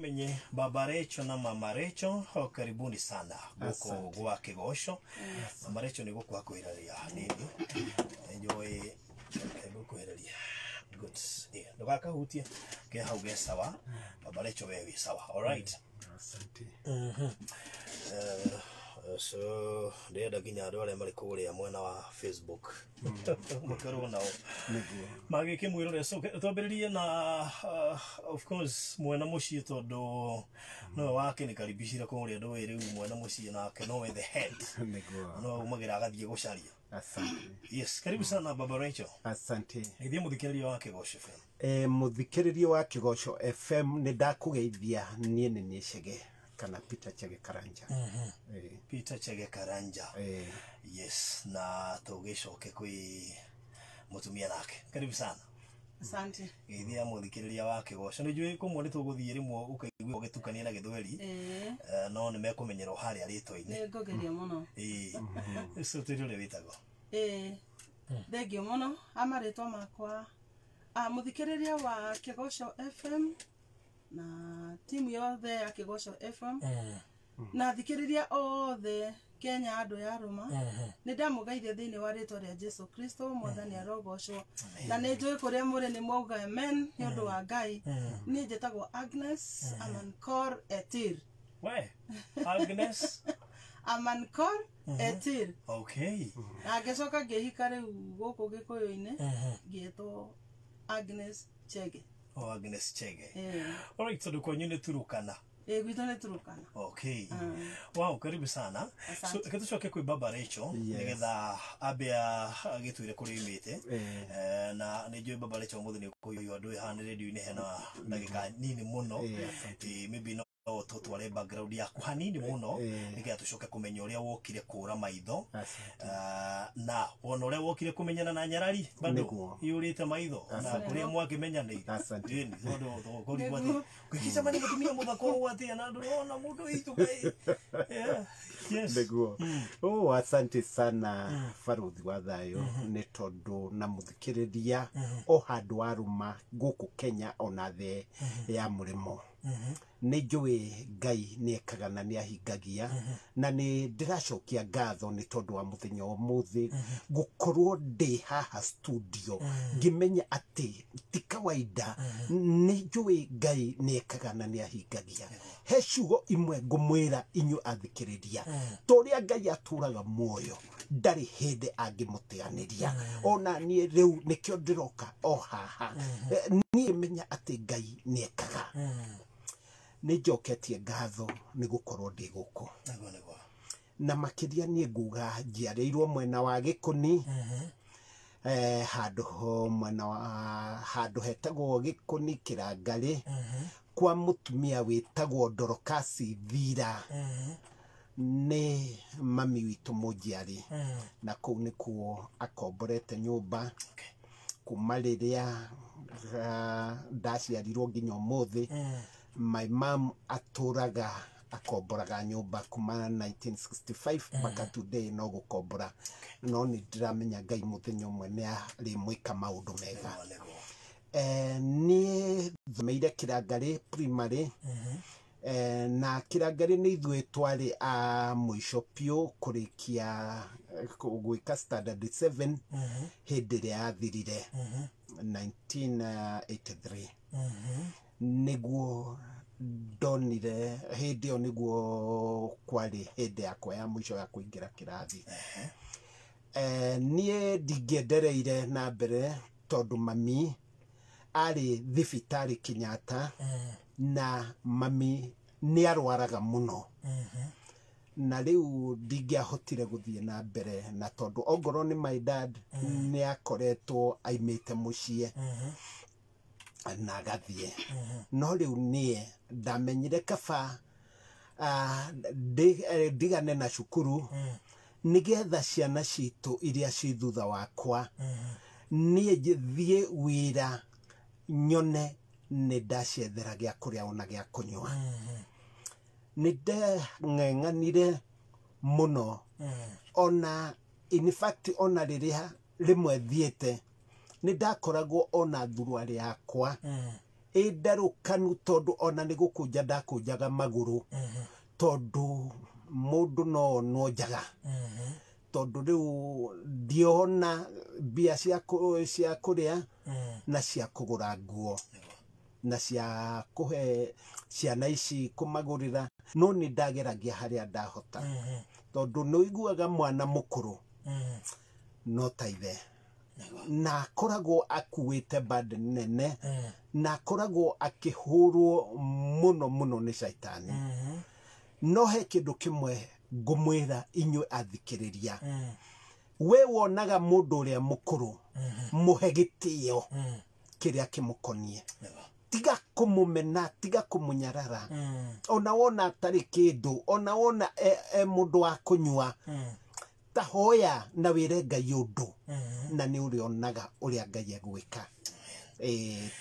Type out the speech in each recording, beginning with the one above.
Tũkĩmenye Baba Recho na Mama Recho, ho karibuni sana gũkũ Asante. gwa Kĩgoco. Mama Recho nĩ gũkwakwĩraria nini nĩnjũĩ ngũkwĩraria good. Yeah, ndũgakahutie ke hau ge sawa. Baba Recho, we wĩ sawa? Alright. Asante. So ndĩrenda nginya andũ arĩa marĩ kũrĩa mwena wa Facebook makorwo nao Nĩguo. Magĩkĩmwĩrore. So twambĩrĩrie na of course mwena mũciĩ, tondũ nowe wakĩnĩkaribicire kũrĩa ndũĩ. Rĩu mwena mũciĩ nake nowe the head. Nĩguo. Nowe umagĩra agathiĩ gũcaria. Asante. Yes, karibu sana, Baba Rachel. Asante. Gĩthiĩ mũthikĩrĩria wa Kĩgoco FM. Mũthikĩrĩria wa Kĩgoco FM, nĩ ndakũgeithia. Niĩ nĩ niĩ Chege kana Peter Chege Karanja. Peter Chege Karanja. Yes, na tũgĩcoke kwĩ mũtumia nake, karibu sana. Asante. Geithia mũthikĩrĩria wa Kĩgoco. Nĩ njũĩ kũmwe nĩ tũgũthiĩ rĩmwe ũkaigua ũgĩtukania na Gĩthweri. No nĩ mekũmenyerwo harĩa rĩtwa-inĩ. Nĩ ngũgeria mũno. Ĩĩ, so twĩre ũrĩa wĩtagwo. Ĩĩ, thengio mũno. A marĩtwa makwa, a mũthikĩrĩria wa Kĩgoco FM na timu yothe ya Kĩgoco FM na thikĩrĩria othe Kenya, andũ ya rũma, nĩ ndamũgeithia thĩinĩ wa rĩtwa rĩa Jesu Kristo. Mwathani arogocwo, na nĩ njũĩ kũrĩa mũrĩ nĩ mwauga amen nĩ ũndũ wa Ngai. Niĩ njĩtagwo Agnes Amankor Etir. We Agnes. Amankor Etir. Na ngĩcoka ngĩhika rĩu gũkũ Gĩkũyũ-inĩ, ngĩĩtwo Agnes Chege. O Agnes Chege. Ĩĩ. Alright, tondũ kwanyu nĩ Turukana. Ĩĩ, gwitũ nĩ Turukana. Okay, wow, karibu sana. So Asante. reke tũcoke kwĩ Baba Rachel nĩgetha ambe agĩtwĩre kũrĩa oimĩte. Na nĩ njũĩ Baba Rachel ũmũthĩ nĩ ũkũiywo andũ haha nĩ radio-inĩ hena ndagĩka nini mũno. Asante. Maybe no tũtware background yaku hanini mũno nĩgetha tũcoke kũmenya ũrĩa wokire kũra maitho. Asante. Na wona ũrĩa wokire kũmenyana na nyarari bado yũrĩte maitho na kũrĩa mwakĩmenyanĩire. Asante. Ĩni tondũ tũkũrigwo atĩ gũgĩcemania mũtumia mũthaka ũũ atĩa na ndũrona mũndũ witũ kaĩ. Yeah. Yes. Nĩguo. Oh, asante sana, baruthi wa thayũ, nĩ tondũ na mũthikĩrĩria o handũ warũma gũkũ Kenya ona thĩ ya mũrĩmo, nĩ njũĩ Ngai nĩ ekaga na nĩ ahingagia, na nĩ ndĩracokia ngatho nĩ tondũ wa mũthenya wa ũmũthĩ gũkorwo ndĩ haha studio ngĩmenya atĩ ti kawaida. Nĩ njũĩ Ngai nĩ ekaga na nĩ ahingagia. He ciugo imwe ngũmwĩra inyuĩ athikĩrĩria, ta ũrĩa Ngai atũraga muoyo, ndarĩ hĩndĩ angĩmũteanĩria. Ona niĩ rĩu nĩkĩo ndĩroka o haha. Niĩ menya atĩ Ngai nĩ ekaga. Nĩ njoketie ngatho nĩ gũkorwo ndĩ gũkũ. Nĩguo, nĩguo. Na makĩria niĩ nguga njiarĩirwo mwena wa Gĩkũni, handũ ho mwena wa handũ hetagwo Gĩkũni Kĩrangarĩ, kwa mũtumia wĩtagwo Dorokasi Thira, nĩ mami witũ mũnjiari, na kũu nĩkuo akomborete nyũmba kuma rĩrĩa ndaciarirwo nginya ũmũthĩ. My mom atũraga akomboraga nyũmba kuma 1965 mpaka today no gũkombora, no nĩ ndĩramenya Ngai mũthenya ũmwe nĩ arĩmwĩka maũndũ mega. Nĩguo, nĩguo. Niĩ thomeire Kĩrangarĩ primary. Na Kĩrangarĩ nĩ ithuĩ twarĩ a mũico biũ kũrĩkia gwĩka standard 7 hĩndĩ ĩrĩa yathirire 1983. Nĩguo ndonire hĩndĩ ĩyo nĩguo kwarĩ hĩndĩ yakwa ya mũico ya kũingĩra kĩrathi. Niĩ ndingĩendereire na mbere tondũ mami arĩ thibitarĩ Kenyatta, na mami nĩ arwaraga mũno, na rĩu ndingĩahotire gũthiĩ na mbere, na tondũ ongorwo nĩ my dad nĩ akoretwo aimĩte mũciĩ na agathiĩ, no rĩu niĩ ndamenyire kaba ndigane na cukuru nĩgetha ciana citũ iria ci thutha wakwa, niĩ thiĩ wĩra nyone nĩ ndaciethera gĩa kũrĩa ona gĩa kũnyua. Nĩ ndeng'eng'anire mũno, ona in fact ona rĩrĩa rĩmwe thiĩte nĩ ndakoragwo ona thuruarĩ yakwa. Ĩ ndarũkanu tondũ ona nĩ gũkũnja ndakũnjaga magũrũ, tondũ mũndũ no onwo njaga, tondũ rĩu ndiona mbia cia kũrĩa na cia kũgũra nguo na cia kũhe ciana ici kũmagũrĩra, no nĩ ndageragia harĩa ndahota, tondũ nĩ ũiguaga mwana mũkũrũ no ta ithe, na akoragwo akuĩte burden nene, na akoragwo akĩhũrwo mũno mũno nĩ caitani. No he kĩndũ kĩmwe ngũmwĩra inyuĩ athikĩrĩria: we wonaga mũndũ ũrĩa mũkũrũ, mũhe gĩtĩo kĩrĩa kĩmũkonie. Tiga kũmũmena, tiga kũmũnyarara. Ona wona atarĩ kĩndũ, ona wona e mũndũ wa kũnyua, ta hoya na wĩre Ngai ũndũ, na nĩ ũrĩonaga ũrĩa Ngai egwĩka.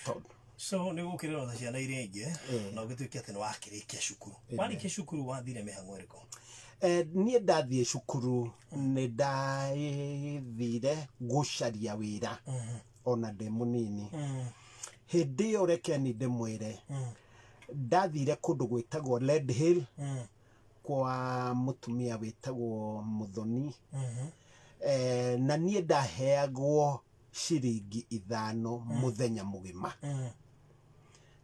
Tondũ So nĩ gũkĩrĩrwo na ciana iria ingĩ na ũgĩtuĩke atĩ nĩ wakĩrĩkia cukuru. Warĩkia cukuru wathire mĩhang'o ĩrĩkũ? Niĩ ndathiĩ cukuru nĩ ndathire gũcaria wĩra ona ndĩ mũnini. Hĩndĩ ĩyo, rekeni ndĩmwĩre, ndathire kũndũ gwĩtagwo Red Hill kwa mũtumia wĩtagwo Mũthoni, na niĩ ndaheagwo ciringi 5 mũthenya mũgima,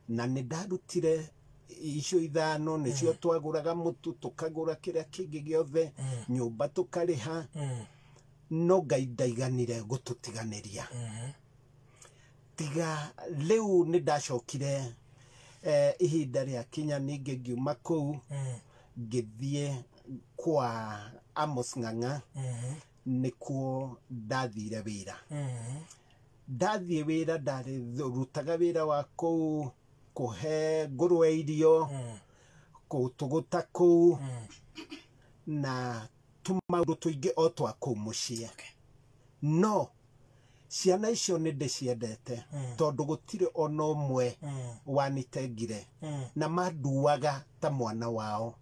na nĩ ndarutire icio 5, nĩcio twagũraga mũtu, tũkagũra kĩrĩa kĩngĩ gĩothe, nyũmba tũkarĩha, no Ngai ndaiganire gũtũtiganĩria. Tiga rĩu nĩ ndacokire, ihinda rĩa kinya, ningĩ ngiuma kũu ngĩthiĩ kwa Amos Ng'ang'a. Nĩkuo ndathire wĩra. Ndathiĩ wĩra, ndarĩ rutaga wĩra wa kũu kũhe ngũrwe irio, kũtũgũta kũu na tũmaũndũ tũingĩ o twa kũu mũciĩ. No ciana icio nĩ ndĩciendete, tondũ gũtirĩ ona ũmwe wanitengire, na manduaga ta mwana wao.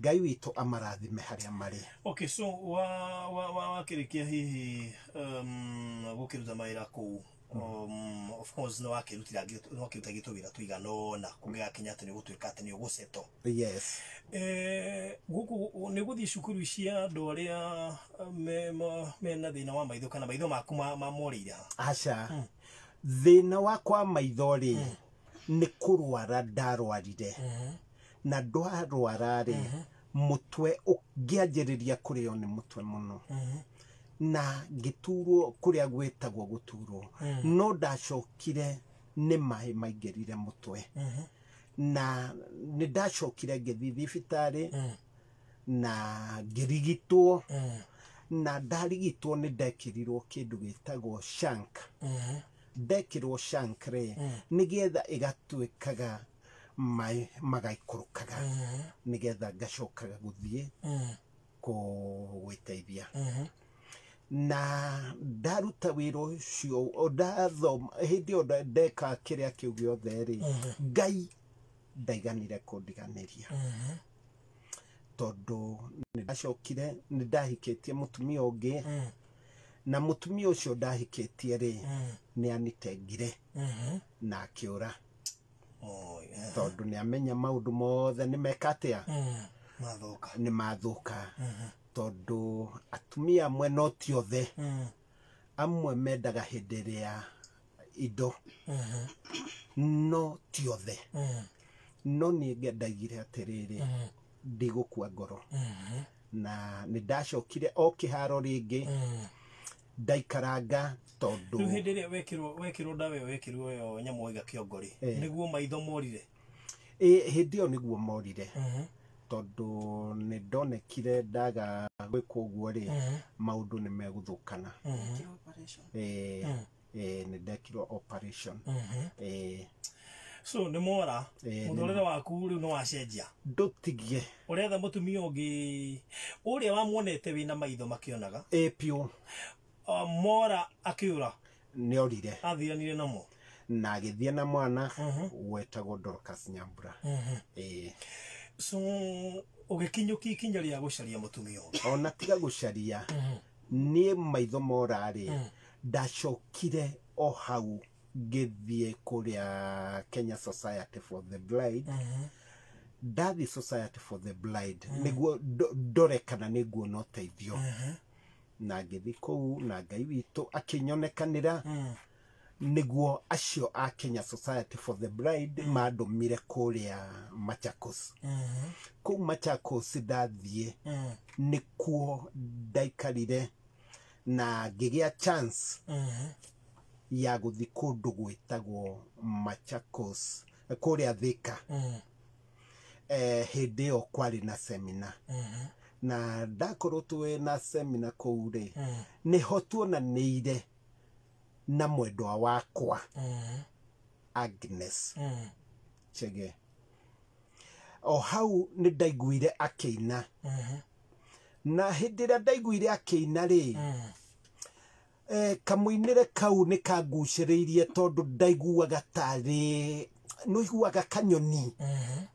Ngai witũ amarathime harĩa marĩ. Okay, so wa wa wa wakĩrĩkia hihi gũkĩruta mawĩra kũu, of course nĩ wakĩrutira, nĩ wakĩrutagia tũwĩra tũigana ũna kũngĩgakinya atĩ nĩ ũgũtuĩka atĩ nĩ ũgũceto. Yes. Gũkũ nĩ gũthiĩ cukuru cia andũ arĩa mena thĩna wa maitho, kana maitho maku mamorĩire ha? Aca, thĩna wakwa maitho rĩ, nĩ kũrwara ndarwarire, na ndwarwara rĩ, mũtwe ũngĩanjĩrĩria kũrĩo nĩ mũtwe mũno, na ngĩturwo kũrĩa gwĩtagwo gũturwo, no ndacokire nĩ maĩ maingĩrire mũtwe, na nĩ ndacokire ngĩthiĩ thibitarĩ na ngĩrigitwo, na ndarigitwo nĩ ndekĩrirwo kĩndũ gĩtagwo shunt. Ndekĩrwo shunt rĩ, nĩgetha ĩgatuĩkaga maĩ magaikũrũkaga, nĩgetha ngacokaga gũthiĩ gwĩteithia. Na ndaruta wĩra ũcio o ndathoma, hĩndĩ ĩyo ndeka kĩrĩa kĩu gĩothe rĩ, Ngai ndaiganire kũndiganĩria, tondũ nĩ ndacokire nĩ ndahikĩtie mũtumia ũngĩ, na mũtumia ũcio ndahikĩtie rĩ, nĩ anitengire na akĩũra, Oh, yeah. tondũ nĩ amenya maũndũ mothe nĩ meka atĩa. Mathũka. Nĩ mathũka, tondũ atumia amwe, no ti othe, amwe mendaga hĩndĩ ĩrĩa indo, no ti othe. No niĩ ndaigire atĩrĩrĩ, ndigũkua ngoro, na nĩ ndacokire o kĩharo rĩngĩ, ndaikaranga tondũ Rĩu hĩndĩ ĩrĩa wekĩrwo ndawa ĩyo, wekĩrwo ĩyo nyamũ waiga kĩongo rĩ, nĩguo maitho morire? Ĩ, hĩndĩ ĩyo nĩguo morire, tondũ nĩ ndonekire ndaga gwĩkwo ũguo rĩ, maũndũ nĩ megũthũkana. Ekirwo operation. Ĩ, nĩ ndekirwo operation. Ĩ. So nĩ mora. Mũtũrĩre waku rĩu nĩ wacenjia. Ndũtigie. Ũretha mũtumia ũngĩ ũrĩa wamuonete wĩna maitho makĩonaga. Ĩ piũ. Mora akĩũra. Nĩ orire. Athianire namo. Na agĩthiĩ na mwana wetagwo Dorcas Nyambura. Ĩ. So ũgĩkinyũkia ikinya rĩa gũcaria mũtumia ũngĩ. Ona tiga gũcaria, niĩ maitho mora rĩ, ndacokire o hau. Ngĩthiĩ kũrĩa Kenya Society for the Blind. Ndathi Society for the Blind nĩguo ndore kana nĩ nguona ũteithio, na ngĩthiĩ kũu na Ngai witũ akĩnyonekanĩra, nĩguo acio a Kenya Society for the Blind mandũmire kũrĩa Machakos. Kũu Machakos ndathiĩ nĩkuo ndaikarire na ngĩgĩa chance ya gũthiĩ kũndũ gwĩtagwo Machakos kũrĩa Thika. Hĩndĩ ĩyo kwarĩ na semina, na ndakorwo twĩ na semina kũu rĩ, nĩho tuonanĩire na mwendwa wakwa Agnes Chege. O hau nĩ ndaiguire akĩina, na hĩndĩ ĩrĩa ndaiguire akĩina rĩ, kamũinĩre kau nĩ kangucĩrĩirie, tondũ ndaiguaga tarĩ nĩ iguaga kanyoni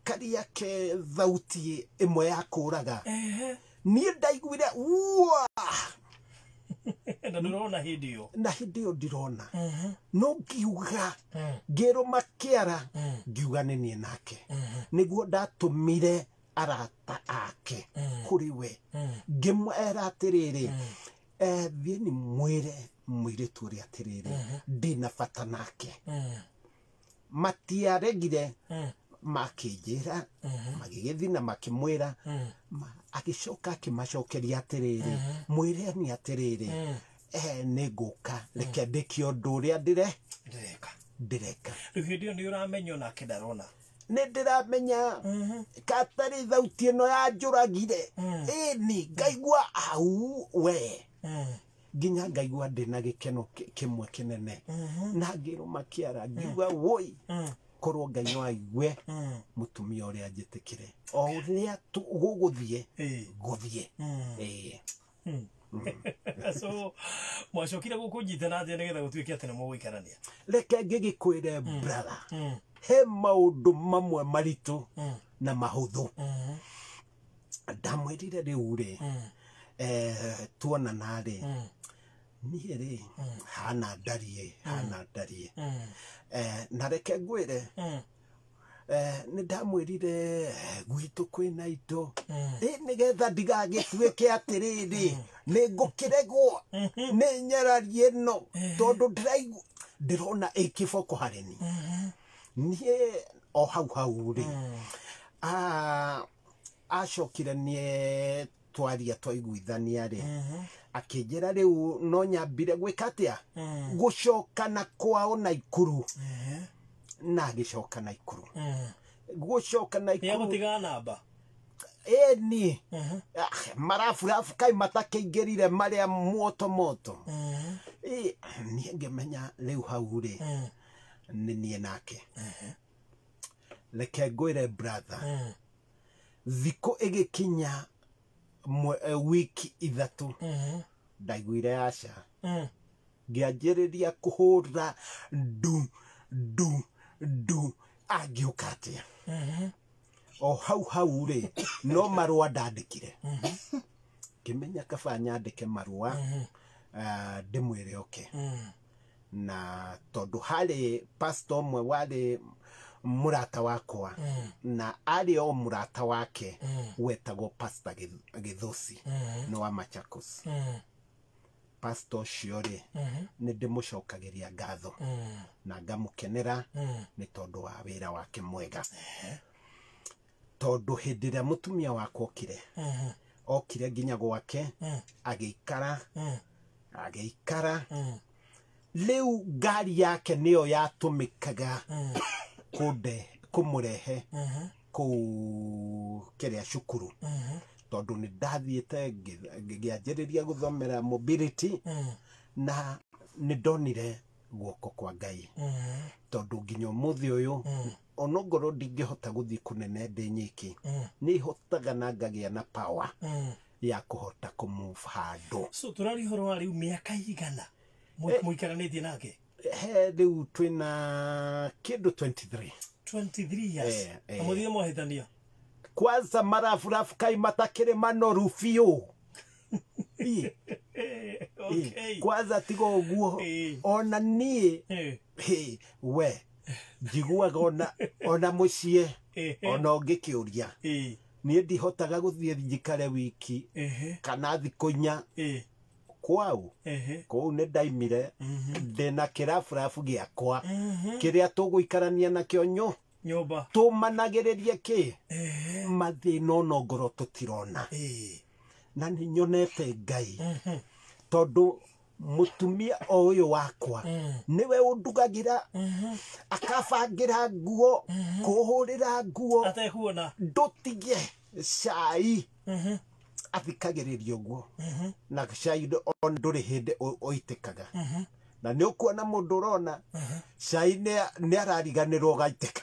karĩa ke thauti ĩmwe ya kũraga. Niĩ ndaiguire ua. Na ndũrona hĩndĩ ĩyo? Na hĩndĩ ĩyo ndirona, no ngiuga, ngĩrũma kĩara, ngiuga nĩ niĩ nake. Nĩguo ndatũmire arata ake kũrĩ we, ngĩmwĩra atĩrĩrĩ, thiĩ nĩ mwĩre mũirĩtu ũrĩa atĩrĩrĩ, ndĩna bata nake. Matiaregire, makĩnjĩra, magĩgĩthiĩ na makĩmwĩra. Agĩcoka akĩmacokeria atĩrĩrĩ, mwĩreni atĩrĩrĩ, nĩ ngũka, reke ndĩkie ũndũ ũrĩa ndĩre ndĩreka. Ndĩreka. Rĩu hĩndĩ ĩyo nĩ ũramenya onake ndarona? Nĩ ndĩramenya katarĩ thauti ĩno yanjũragire, ĩni ngaigua au we, nginya ngaigua ndĩna gĩkeno kĩmwe kĩnene, na ngĩrũma kĩara ngiuga, woi, korwo Ngai no aigue mũtumia ũrĩa njĩtĩkĩre o ũrĩa gũgũthiĩ gũthiĩ. Ĩĩ. So mwacokire gũkũnyitana atĩa nĩgetha gũtuĩke atĩ nĩ mũgũikarania? Reke ngĩgĩkwĩre, brother, he maũndũ mamwe maritũ na mahũthũ. Ndamwĩrire rĩu rĩ, tuonana rĩ, niĩ rĩ hana ndariĩ, hana ndariĩ, na reke ngwĩre, nĩ ndamwĩrire, gwitũ kwĩna indo, nĩgetha ndigagĩtuĩke atĩrĩrĩ nĩ ngũkĩregwo nĩ nyarari ĩno, tondũ ndĩraigua ndĩrona ĩ kĩboko harĩ ni niĩ. O hau hau rĩ, acokire nĩ twaria twaiguithania rĩ, akĩnjĩra rĩu no nyambire gwĩka atĩa, gũcoka na kwao Naikuru, na agĩcoka Naikuru, gũcoka nĩ Naikuru. agũtiga namba? Ĩni maraburabu kai matakĩingĩrire marĩa moto moto. Ĩ, niĩ ngĩmenya rĩu hau rĩ nĩ niĩ nake. Reke ngwĩre, brother, thikũ ĩgĩkinya wiki 3, ndaiguire aca, ngĩanjĩrĩria kũhũra ndu ndu ndu, angĩũka atĩa? O hau hau rĩ, no marũa ndandĩkire, ngĩmenya kaba nyandĩke marũa, ndĩmwĩre oke, na tondũ harĩ pastor ũmwe warĩ mũrata wakwa, na arĩ o mũrata wake, wetagwo Pastor Gĩthũci, nĩ wa Machakos. Pastor ũcio rĩ, nĩ ndĩmũcokagĩria ngatho na ngamũkenera nĩ tondũ wa wĩra wake mwega, tondũ hĩndĩ ĩrĩa mũtumia wakwa okire, okire nginya gwake, agĩikara agĩikara. Rĩu ngari yake nĩyo yatũmĩkaga kũnde kũmũrehe kũu kĩrĩa cukuru, tondũ nĩ ndathiĩte ngĩanjĩrĩria gũthomera mobility, na nĩ ndonire guoko kwa Ngai, tondũ nginya ũmũthĩ ũyũ, onongorwo ndingĩhota gũthiĩ kũnene ndĩ nyiki, nĩ hotaga na ngagĩa na power ya kũhota kũmove handũ. So tũraria ũhoro wa rĩu mĩaka igana mũikaranĩtie nake? He rĩu twĩna kĩndũ 23. 23 years? Eh. Na mũthire mwahĩtania? Kwanza maraburabu kai matakĩrĩ manoru biũ. Ĩ, Okay. kwanza tiga ũguo Ĩ. ona niĩ Eh. hĩ, we njiguaga ona mũciĩ Eh. ona ũngĩkĩũria Eh. niĩ ndihotaga gũthiĩ njikare wiki Eh. kana thikũ inya Eh. kwau Eh. kũu nĩ ndaimire ndĩna kĩraburabu gĩakwa kĩrĩa tũgũikarania nakĩo nyũ Nyũmba. tũmanagĩrĩrie kĩ Eh. mathĩna ona ngoro tũtirona Eh. na nĩ nyonete Ngai tondũ mũtumia o ũyũ wakwa nĩwe ũndugagĩra akabangĩra nguo kũhũrĩra nguo Atekuona. ndũtige cai athikagĩrĩria ũguo na cai ona ndũrĩ hĩndĩ ũitĩkaga na nĩ ũkuona mũndũ ũrona cai nĩ arariganĩrwo ũgaitĩka.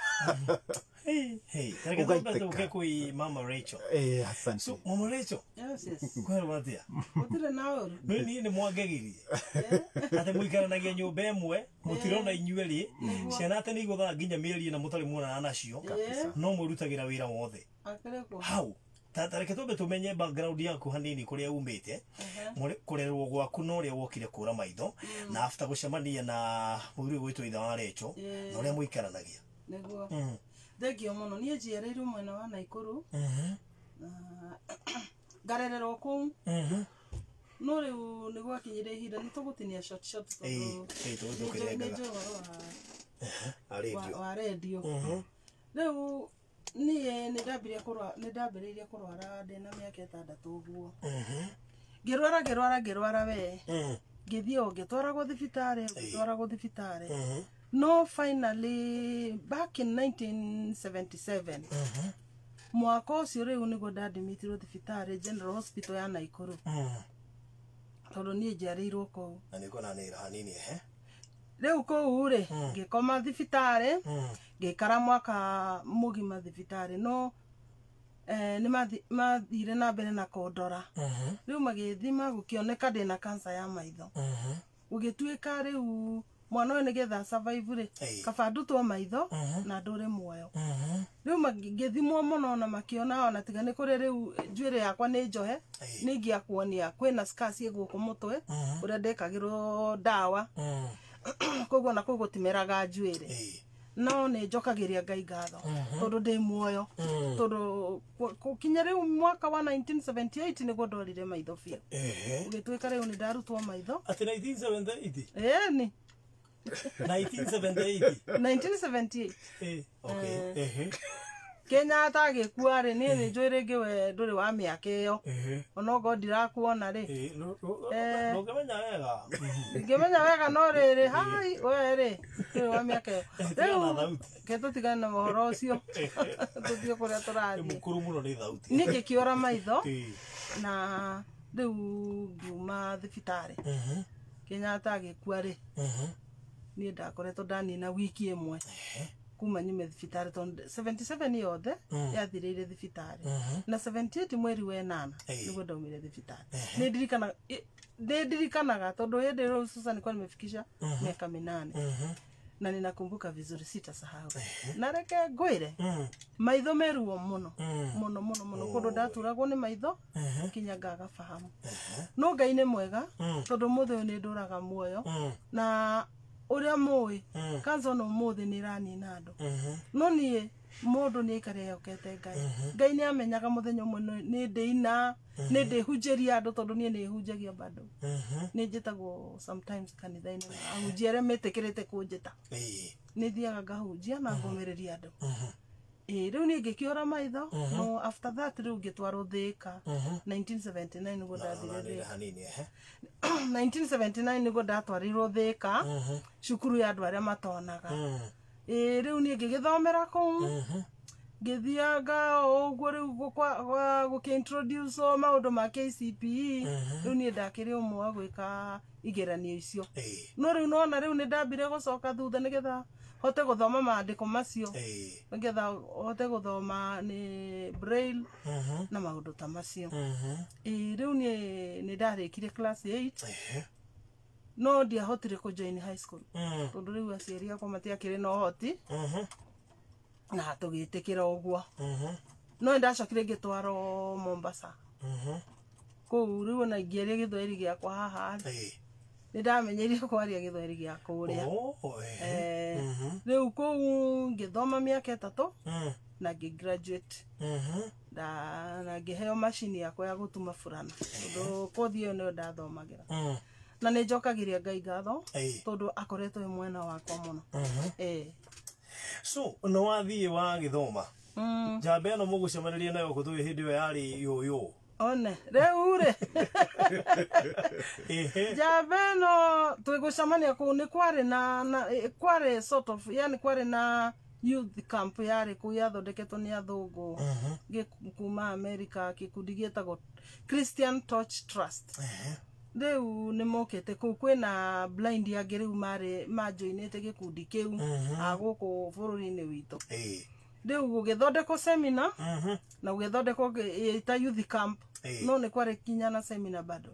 Hey, hey. Reke twambe Ũgaitĩka. tũke kwĩ Mama Rachel. Eh, asante. So, Mama Rachel, Yes, yes. kwĩrwo atĩa? Gũtirĩ na ũru. Nĩ niĩ nĩ mwangegirie atĩ mũikaranagia nyũmba ĩmwe mũtirona inyuerĩ ciana atĩ nĩ igũthaa nginya mĩeri ĩna mũtarĩ muonana nacio no mwĩrutagĩra wĩra wothe Akĩrĩ kuo. hau. Ta reke twambe tũmenye background yaku hanini kũrĩa umĩte kũrerwo gwaku na ũrĩa wokire kũra maitho na after gũcemania na mũthuri ũyũ gwĩtwo ithe wa Rachel na ũrĩa mũikaranagia. Nĩguo. Thengio mũno. Niĩ njiarĩirwo mwena wa Naikuru na ngarererwo kũu no rĩu nĩ gwakinyire ihinda nĩ tũgũtinia short short Ĩĩ, tondũ ĩĩ, tũgũthiĩ nĩ ũkĩrengaga. njũĩ ũhoro A radio. wa redio. Rĩu niĩ nĩ ndambĩrĩirie kũrwara ndĩna mĩaka 6 ũguo. Ngĩrwara we ngĩthiĩ o ngĩtwaragwo thibitarĩ ngĩtwaragwo thibitarĩ no finally back in 1977 mwaka ũcio rĩu nĩguo ndadimitirwo thibitarĩ General Hospital ya Naikuru tondũ niĩ njiarĩirwo kũu. Na nĩ kuona nĩ hanini ehe. Rĩu kũu rĩ ngĩkoma thibitarĩ ngĩikara mwaka mũgima thibitarĩ no nĩ mathire na mbere na kũndora rĩu magĩthima gũkĩoneka ndĩna cancer ya maitho gũgĩtuĩka rĩu mwana ũyũ nĩgetha survive rĩ Ĩĩ. kaba ndutwo maitho na ndũre muoyo rĩu ngĩthimwo mũno na makĩona ona tiga nĩ kũrĩ rĩu njuĩrĩ yakwa nĩ njohe Ĩĩ. nĩ ingĩakuonia kwĩna scar ciĩ gũkũ mũtwe ũrĩa ndekagĩrwo ndawa koguo na kũu gũtimeraga njuĩrĩ Ĩĩ. no nĩ njokagĩria Ngai ngatho tondũ ndĩ muoyo tondũ gũkinya rĩu mwaka wa 1978 nĩguo ndorire maitho biũ Ehe. gũgĩtuĩka rĩu nĩ ndarutwo maitho Atĩ 1978? ĩni 1978? 1978. Eh, okay. Ehe. Kenyatta agĩkua rĩ niĩ nĩ njũĩ rĩngĩ we ndũrĩ wa mĩaka ĩyo Ehe. onokorwo ndirakuona rĩ Eh, ndũngĩmenya wega. ngĩmenya wega no rĩrĩ hai we rĩ ndũrĩ wa mĩaka ĩyo Tigana na rĩu thauti. ke tũtigane na ũhoro ũcio tũthiĩ kũrĩa Nĩ tũrathiĩ mũkũrũ mũno nĩ thauti. niĩ ngĩkĩũra maitho Eh. na rĩu ngiuma thibitarĩ Kenyatta agĩkua rĩ niĩ ndakoretwo ndanina wiki ĩmwe kuma nyume thibitarĩ tondũ 77 yothe yathirĩire thibitarĩ na 78 mweri wa ĩnana Ĩĩ. nĩguo ndaumire thibitarĩ. Nĩ ndirikanaga tondũ hĩndĩ ĩyo sasa nilikuwa nimefikisha miaka 8 na ninakumbuka vizuri, sitasahau. Na reke ngwĩre maitho me ruo mũno mũno mũno mũno kũndũ ndaturagwo nĩ maitho kinya ngaga fahamu no Ngai nĩ mwega tondũ mũthĩ ũyũ nĩ ndũraga muoyo na ũrĩa mũĩ kansa ona ũmũthĩ nĩ ĩranina andũ no niĩ mũndũ nĩ aikare ehokete Ngai. Ngai nĩ amenyaga mũthenya ũmwe nĩ ndĩina nĩ ndĩhunjĩria andũ tondũ niĩ nĩ hunjagia bado nĩ njĩtagwo sometimes kanitha-inĩ na ahunjia arĩa metĩkĩrĩte kũnjĩta Ĩĩ. nĩ thiaga ngahunjia na ngũmĩrĩria andũ. Ĩĩ rĩu niĩ ngĩkĩũra maitho no after that rĩu ngĩtwarwo Thĩka 1979 nĩguo ndathire Na nĩ Thĩka. hanini ehe. 1979 nĩguo ndatwarirwo Thĩka cukuru ya andũ arĩa matonaga. Ĩĩ rĩu niĩ ngĩgĩthomera kũu ngĩthianga o ũguo rĩu gũkĩ-introduce maũndũ ma KCPE rĩu niĩ ndakĩrĩ ũmwe wa gwĩka igeranio icio Ĩĩ. no rĩu nona rĩu nĩ ndambire gũcoka thutha nĩgetha hote gũthoma maandĩko macio Ĩĩ. nĩgetha hote gũthoma nĩ braille na maũndũ ta macio. Ĩĩ rĩu niĩ nĩ ndarĩkirie class 8 Ehe. no ndiahotire kũ join high school tondũ rĩu aciari akwa matiakĩrĩ na ũhoti na tũgĩtĩkĩra ũguo no nĩ ndacokire ngĩtwarwo Mombasa. Kũu rĩu ona ingĩaria gĩthweri gĩakwa haha rĩ, nĩ ndamenyeire kwaria gĩthweri gĩa kũrĩa. Rĩu kũu ngĩthoma mĩaka 3 na ngĩ-graduate. Na ngĩheo macini yakwa ya gũtuma burana tondũ kothi ĩyo nĩyo ndathomagĩra. Na nĩ njokagĩria Ngai ngatho tondũ akoretwo e mwena wakwa mũno. So no wathiĩ wagĩthoma njamba ĩno mũgũcemanĩria nayo kũ tũĩ hĩndĩ ĩyo yarĩ yũyũ? One rĩu rĩ njamba ĩno twĩgũcemania kũu nĩ kwarĩ na kwarĩ sort of, yani kwarĩ na youth camp yarĩ kũu yathondeketwo nĩ athũngũ kuma America, gĩkundi gĩtagwo Christian Torch Trust. Rĩu nĩ mokĩte kũu kwĩna blind angĩ rĩu marĩ manjoinĩte gĩkundi kĩu a gũkũ bũrũri-inĩ witũ. Rĩu gũgĩthondekwo seminar na gũgĩthondekwo ta youth camp, no nĩ kwarĩ kinya na seminar bado.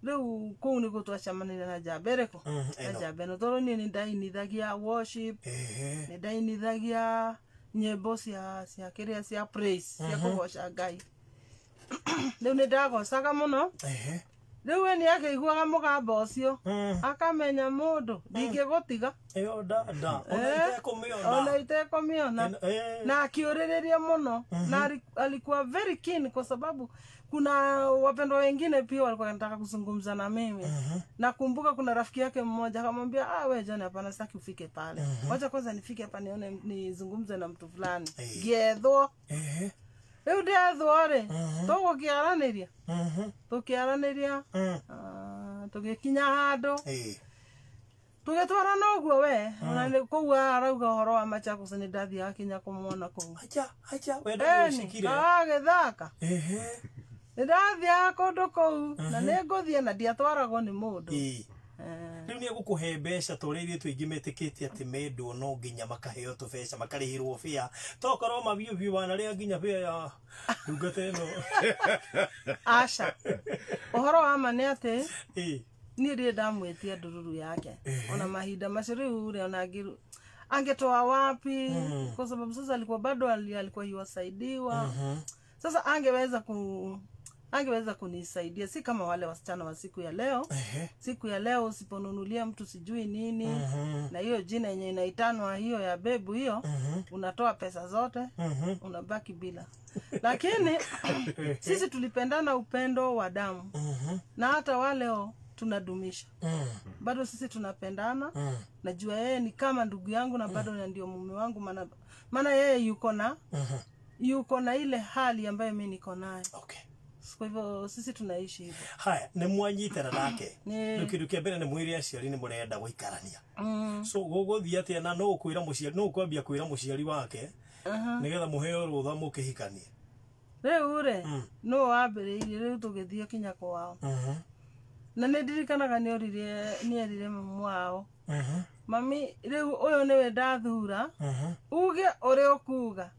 Rĩu kũu nĩguo twacemanirie na njamba ĩrĩkũ? Na njamba ĩno, tondũ niĩ nĩ ndainithagia worship, nĩ ndainithagia nyĩmbo cia kĩrĩa cia praise, cia kũgoca Ngai. Rĩu nĩ ndagocaga mũno. Rĩu we nĩ akĩiguaga mũgambo ũcio akamenya mũndũ ndingĩgũtiga. Ĩyo nda ona itekũmĩona. Na akiũrĩrĩria mũno na alikuwa very keen kwa sababu kuna wapendwa wengine pia walikuwa wanataka kuzungumza na mimi. Nakumbuka kuna rafiki yake mmoja akamwambia, we John, hapana, sitaki ufike pale. Wacha kwanza nifike hapa nione nizungumze na mtu fulani. Ngĩethwo. Rĩu ndethwo rĩ, tũgũkĩaranĩria. Tũkĩaranĩria, tũgĩkinya handũ. Tũgĩtwarana ũguo we, ona nĩ kũu arauga ũhoro wa Machakos nĩ ndathiaga kinya kũmuona kũu. Acha, we ndagĩcikire. Agĩthaka. Nĩ ndathiaga kũndũ kũu na nĩ ngũthiĩ na ndiatwaragwo nĩ mũndũ. Rĩu nĩ egũkũhe mbeca ta ũrĩa ithuĩ aingĩ metĩkĩtie atĩ mendwo no nginya makaheo tũbeca makarĩhĩrwo bĩa, tokorwo ma biũ biũ wanarĩa nginya bĩa ya ndungata ĩno. Aca, ũhoro wa ma nĩ atĩ niĩ ndirĩ ndamwĩtia ndururu yake ona mahinda macio. Rĩu rĩ ona angetoa wapi? Kwa sababu sasa alikuwa bado alikuwa yuwasaidiwa. Sasa angeweza kunisaidia, si kama wale wasichana wa siku ya leo. Siku ya leo usiponunulia mtu sijui nini, na hiyo jina yenye inaitanwa hiyo ya bebu hiyo, unatoa pesa zote, unabaki bila. Lakini sisi tulipendana upendo wa damu. Na hata waleo tunadumisha. Bado sisi tunapendana. Najua yeye ni kama ndugu yangu na bado ndio mume wangu, maana yeye yuko na ile hali ambayo mimi niko nayo. Okay. Kwa hivyo sisi tunaishi hivyo. Haya, nĩ mwanyitana nake. Rĩu kĩndũ kĩa mbere nĩ mwĩre aciari nĩ mũrenda gũikarania. So gũgũthiĩ atĩa na no ũkwĩra mũciari, no ũkwambia kwĩra mũciari wake nĩgetha mũheo rũtha mũkĩhikanie? Rĩu rĩ, no wambĩrĩirie rĩu tũgĩthiĩ kinya kwao. Na nĩ ndirikanaga nĩerire mamu wao. Mami, rĩu ũyũ nĩwe ndathura, uge ũrĩa ũkuga.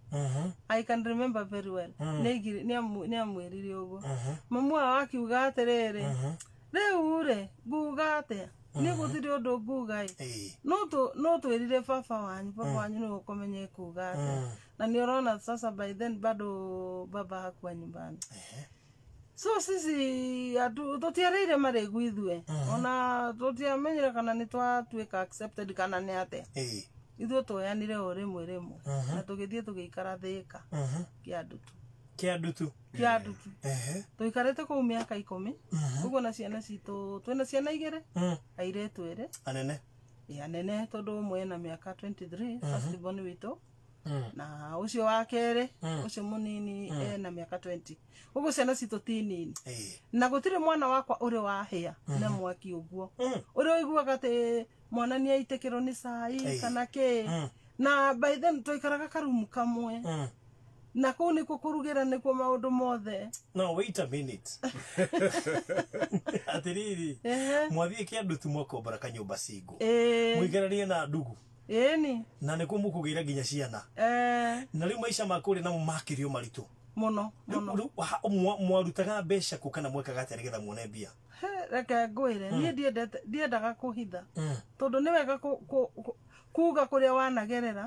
I can remember very well. Nĩ amwĩrire ũguo. Mamu wao akiuga atĩrĩrĩ, rĩu rĩ, nguga atĩa? Niĩ gũtirĩ ũndũ nguga ĩ. No twĩrire baba wanyu, baba wanyu nĩwe ũkũmenya ekuga atĩa. Na nĩ ũrona sasa by then bado baba hakuwa nyumbani. So sisi tũtiarĩire marĩgu ithuĩ. Ona tũtiamenyire kana nĩ twatuĩka accepted kana nĩ atĩa. Ithuĩ twoyanire o rĩmwe rĩmwe. Na tũgĩthiĩ tũgĩikara Thĩka. Kĩandutu. Kĩandutu. Kĩandutu. Tũikarĩte kũu mĩaka 10. Ũguo na ciana citũ, twĩna ciana 2, airĩtu 2. Anene. Anene tondũ ũmwe ena mĩaka 23, first born witũ. Na ũcio wa kerĩ, ũcio mũnini ena mĩaka 20. Ũguo ciana citũ ti nini. Na gũtirĩ mwana wakwa ũrĩ wahĩa na mwaki ũguo. Ũrĩa ũiguaga atĩ mwana nĩ aitĩkĩrwo nĩ cai kana kĩ. Na by then twaikaraga karumu kamwe. Na kũu nĩkuo kũrugĩra nĩkuo maũndũ mothe. No, wait a minute. Atĩrĩrĩ, mwathiĩ Kĩandutu mwakombora kanyũmba single. Mũikaranie na ndugu. Ĩni. Na nĩkuo mũkũgĩra nginya ciana. Na rĩu maica ma kũrĩa namo makĩrio maritũ. Mũno, mũno. Rĩu mwarutaga mbeca kũ kana mwekaga atĩa nĩgetha muone mbia? Reke ngwĩre, niĩ ndiendaga kũhitha. Tondũ nĩ wega kuga kũrĩa wanagerera.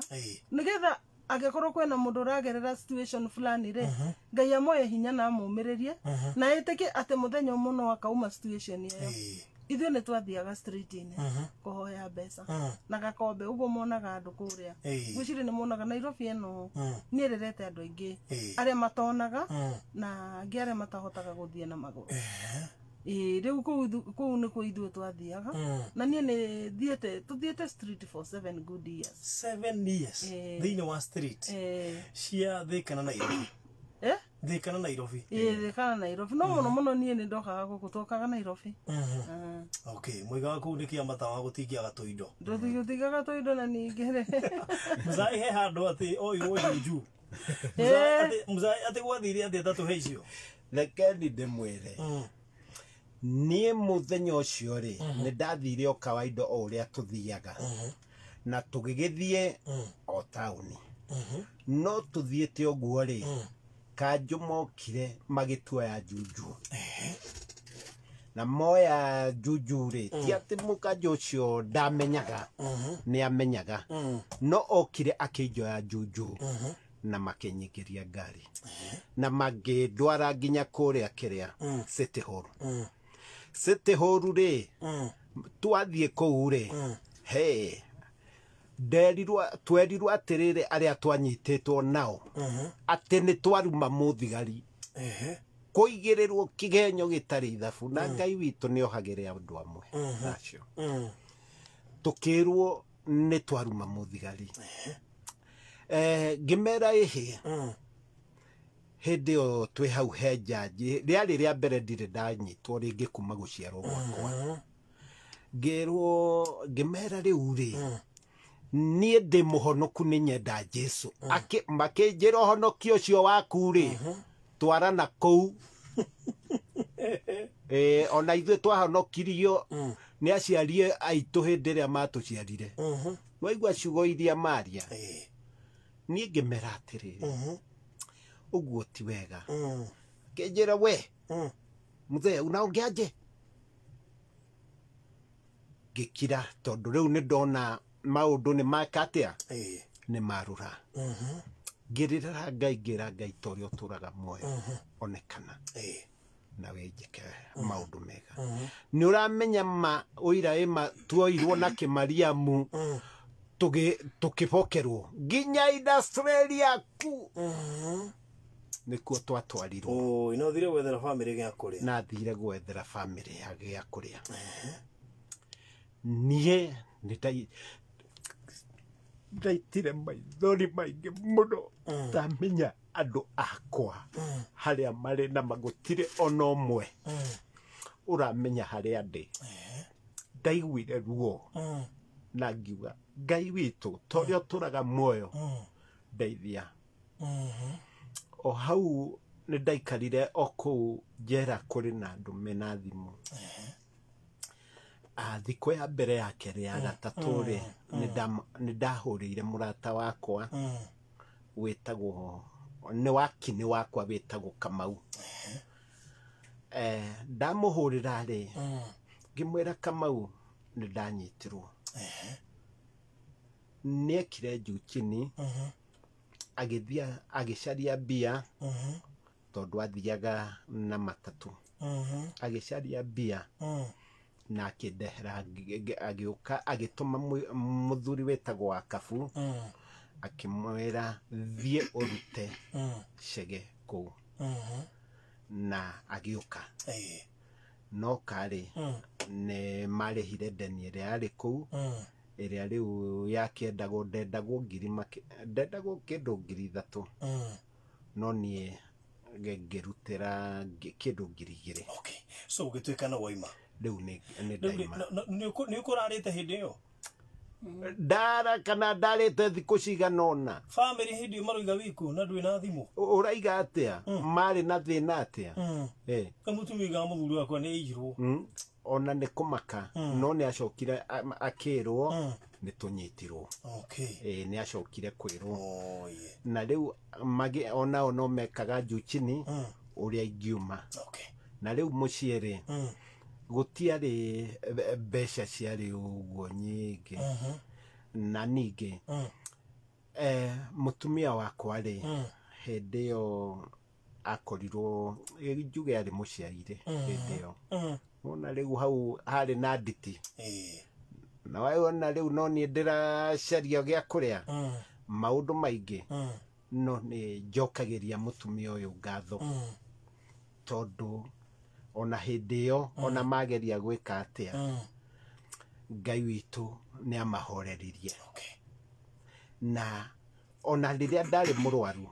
Nĩgetha Angĩkorwo kwĩna mũndũ ũragerera situation fulani rĩ, Ngai amũhe hinya na amũmĩrĩrie na ĩtĩkie atĩ mũthenya ũmwe no akauma situation ĩyo. Ithuĩ nĩ twathiaga street-inĩ kũhoya mbeca na gakombe ũguo monaga andũ kũrĩa. Ngwĩciria nĩ monaga Nairobi ĩno nĩ ĩrerete andũ aingĩ arĩa matonaga na angĩ arĩa matahotaga gũthiĩ na magũrũ. Ĩĩ, rĩu kũu nĩkuo ithuĩ twathiaga na niĩ nĩ thiĩte tũthiĩte street for 7 good years. 7 years thĩinĩ wa street cia Thika na Nairobi. Thika na Nairobi. Ĩĩ, Thika na Nairobi. No mũno mũno niĩ nĩ ndokaga gũkũ, twokaga Nairobi. Okay, mũigaga kũu nĩ kĩama tawa gũtingĩaga tũindo. Tũtingĩaga tũindo na ningĩ rĩ. Mũcai he handũ atĩ oirwo juju. Mũcai atĩ gwathire atĩ atatũ he icio. Rekeni ndĩmwĩre. Niĩ mũthenya ũcio rĩ, nĩ ndathire o kawaida o ũrĩa tũthiaga. Na tũgĩgĩthiĩ o taũni. No tũthiĩte ũguo rĩ, kanjũ mokire magĩtuoya juju. Na moya juju rĩ, ti atĩ mũkanjũ ũcio ndamenyaga, nĩ amenyaga. No okire akĩnjoya juju na makĩnyingĩria ngari. Na magĩndwara nginya kũrĩa kĩrĩa City Hall. City Hall rĩ, twathiĩ kũu rĩ, he twerirwo atĩrĩrĩ arĩa twanyitĩtwo nao atĩ nĩ twaruma mũthigari. Kũigĩrĩrwo kĩgenyo gĩtarĩ ithabu na Ngai witũ nĩ ohagĩre andũ amwe acio. Tũkĩrwo nĩ twaruma mũthigari. Ngĩmera ĩhĩ hĩndĩ ĩyo twĩ hau he njanji, rĩarĩ rĩa mbere ndirĩ ndanyitwo rĩngĩ kuma gũciarwo gwakwa. Ngĩrwo, ngĩmera rĩu rĩ, niĩ ndĩ mũhonoku nĩ nyenda Jesũ. Makĩnjĩra ũhonokio ũcio waku rĩ, twarana kũu. Ona ithuĩ twahonokirio nĩ aciari aitũ hĩndĩ ĩrĩa matũciarire. Waigua ciugo iria maria. Niĩ ngĩmera atĩrĩrĩ, ũguo ti wega. Ngĩnjĩra we, mũthee unaongeaje? Ngĩkira tondũ rĩu nĩ ndona maũndũ nĩ maka atĩa? Nĩ marũra. Ngĩrĩra Ngai, ngĩra Ngai ta ũrĩa ũtũraga muoyo onekana na wĩnjĩke maũndũ mega. Nĩ ũramenya ma ũira ĩma tuoirwo na Kĩmariamu tũkĩbokerwo nginya Australia ku nĩkuo twatwarirwo. Oi, no thire gwethera family gĩa kũrĩa. Na thire gwethera family ya gĩa kũrĩa. Niĩ nĩ ndaitire maithori maingĩ mũno ndamenya andũ akwa harĩa marĩ na magũtirĩ ona ũmwe ũramenya harĩa ndĩ. Ndaiguire ruo na ngiuga Ngai witũ ta ũrĩa ũtũraga muoyo ndeithia. O hau nĩ ndaikarire o kũu njera kũrĩ na andũ mena thimũ. Thikũ ya mbere ya kerĩ ya gatatũ rĩ, nĩ ndahũrĩire mũrata wakwa wĩtagwo nĩ wakini wakwa wĩtagwo Kamau. Ndamũhũrĩra rĩ, ngĩmwĩra Kamau nĩ ndanyitirwo. Nĩekire juu chini, agĩthiĩ agĩcaria mbia tondũ athiaga na matatũ. Agĩcaria mbia na akĩndehera, agĩũka agĩtũma mũthuri wĩtagwo Wakabu akĩmwĩra thiĩ ũrute cege kũu. Na agĩũka. No karĩ nĩ marĩhire ndeni ĩrĩa yarĩ kũu, ĩrĩa rĩu yakĩendagwo, ndendagwo ngiri ndendagwo kĩndũ 3,000. No niĩ ngĩrutĩra kĩndũ 2,000. Okay. So ũgĩtuĩka no waima. Rĩu nĩ ndaima. Nĩ ũkũrarĩte hĩndĩ ĩyo? Ndara kana ndarĩte thikũ cigana ũna. Family hĩndĩ ĩyo maroiga wĩkũ na ndwĩ na thimũ? Ũraiga atĩa? Marĩ na thĩna atĩa? Ka mũtumia oigaga mũthuri wakwa nĩ aiyirwo. Ona nĩ kũmaka, no nĩ acokire akĩrwo nĩ tũnyitirwo. Nĩ acokire kwĩrwo. Na rĩu onao no mekaga juu chini ũrĩa ingiuma. Na rĩu mũciĩ rĩ, gũtiarĩ mbeca ciarĩ ũguo nyingĩ. Na ningĩ Mutumia wakwa rĩ, hĩndĩ ĩyo akorirwo njuge arĩ mũciarire hĩndĩ ĩyo. Wona rĩu hau harĩ na nditi. Na wona rĩu no niĩ ndĩracaria gĩa kũrĩa, maũndũ maingĩ, no nĩ njokagĩria mũtumia ũyũ ngatho, tondũ ona hĩndĩ ĩyo ona mageria gwĩka atĩa, Ngai witũ nĩ amahoreririe. Na ona rĩrĩa ndarĩ mũrwaru,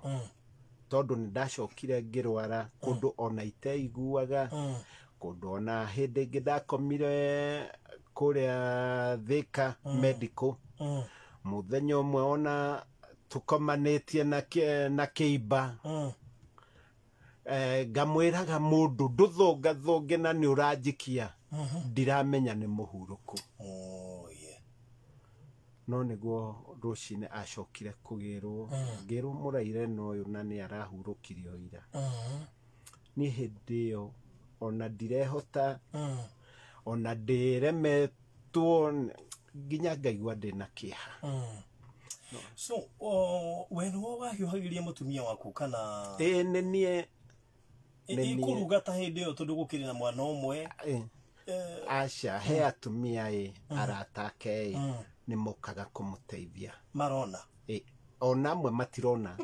tondũ nĩ ndacokire ngĩrwara kũndũ ona iteiguaga, kũndũ ona hĩndĩ ĩngĩ ndakomire kũrĩa Thika medical, mũthenya ũmwe ona tũkomanĩtie na kĩimba, ngamwĩraga mũndũ ndũthũngathũnge na nĩ ũranjikia, ndiramenya nĩ mũhurũku. No nĩguo rũcinĩ acokire kũgĩrwo, ngĩrwo mũraire na ũyũ na nĩ arahurũkirio ira. Niĩ hĩndĩ ĩyo ona ndirehota, ona ndĩremetwo, nginya ngaigua ndĩna kĩeha. So we nĩwe wahiũhagĩria mũtumia waku kana? Ĩĩ, nĩ niĩ. Ĩkũruga ta hĩndĩ ĩyo tondũ gũkĩrĩ na mwana ũmwe? Aca, he atumia ĩ arata ake ĩ nĩ mokaga kũmũteithia. Marona? Ona amwe matirona.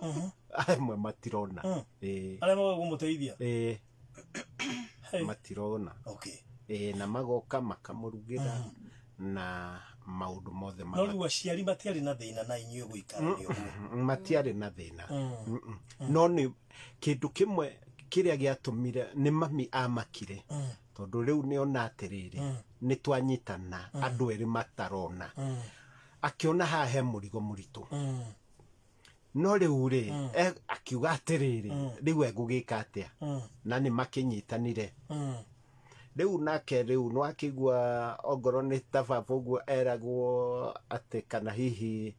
Amwe matirona. Arĩa mokaga kũmũteithia? Ĩĩ. Matirona. Na magoka makamũrugĩra na maũndũ mothe. No rĩu aciari matiarĩ na thĩna na inyuĩ gũikarania ũguo? Matiarĩ na thĩna. No nĩ kĩndũ kĩmwe kĩrĩa gĩatũmire nĩ mami amakire, tondũ rĩu nĩ ona atĩrĩrĩ, nĩ twanyitana andũ erĩ matarona, akĩona haha he mũrigo mũritũ. No rĩu rĩ, akiuga atĩrĩrĩ, rĩu egũgĩka atĩa? Na nĩ makĩnyitanire. Rĩu nake rĩu no akĩigua ongorwo nĩ ta baba ũguo eragwo atĩ kana hihi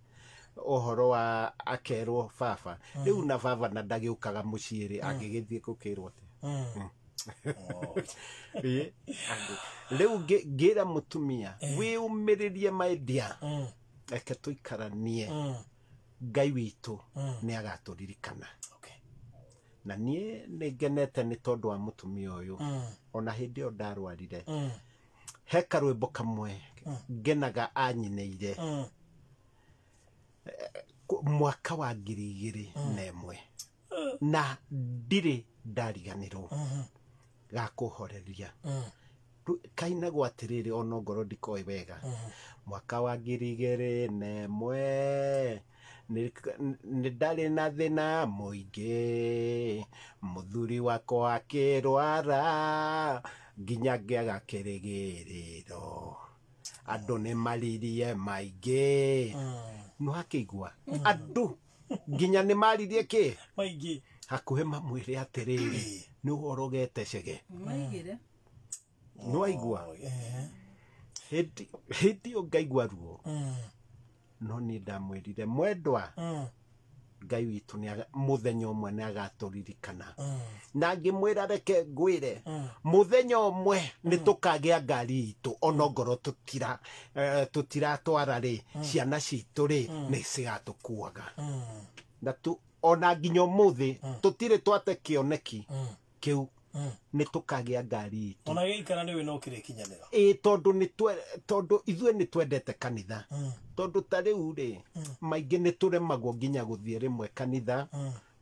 ũhoro wa akerwo baba. Rĩu na baba na ndagĩũkaga mũciĩ rĩ, angĩgĩthiĩ gũkĩrwo atĩa? Rĩu ngĩra mũtumia, wĩyũmĩrĩrie my dear, reke tũikaranie, Ngai witũ nĩ agatũririkana. Na niĩ nĩ ngenete nĩ tondũ wa mũtumia ũyũ. Ona hĩndĩ ĩyo ndarwarire, he karwĩmbo kamwe ngenaga anyinĩire mwaka wa 2001, na ndirĩ ndariganĩrwo, gakũhoreria. Kainagwo atĩrĩrĩ, ona ngorwo ndikoĩ wega, mwaka wa 2001 nĩ ndarĩ na thĩna mũingĩ, mũthuri wakwa akĩrwara nginya ngĩaga kĩrĩgĩrĩro, andũ nĩ maririe maingĩ. No akĩigua andũ nginya nĩ maririe kĩ maingĩ, hakuhĩ mamwĩre atĩrĩrĩ, nĩ ũhorogete cege. Maigire. Nĩ waigua hĩndĩ ĩyo ngaigua ruo. No niĩ ndamwĩrire, mwendwa, Ngai witũ nĩ mũthenya ũmwe nĩ agatũririkana. Na ngĩmwĩra reke ngwĩre, mũthenya ũmwe nĩ tũkagĩa ngari itũ, ona ngorwo tũtiratwara rĩ, ciana citũ rĩ nĩ cigatũkuaga. Na ona nginya ũmũthĩ tũtirĩ twate kĩoneki kĩu, nĩ tũkagĩa ngari itũ. Ona gĩikara nĩwe no kĩrĩkinyanĩra. Ĩĩ, tondũ ithuĩ nĩ twendete kanitha. Tondũ ta rĩu rĩ, maingĩ nĩ tũremagwo nginya gũthiĩ rĩmwe kanitha,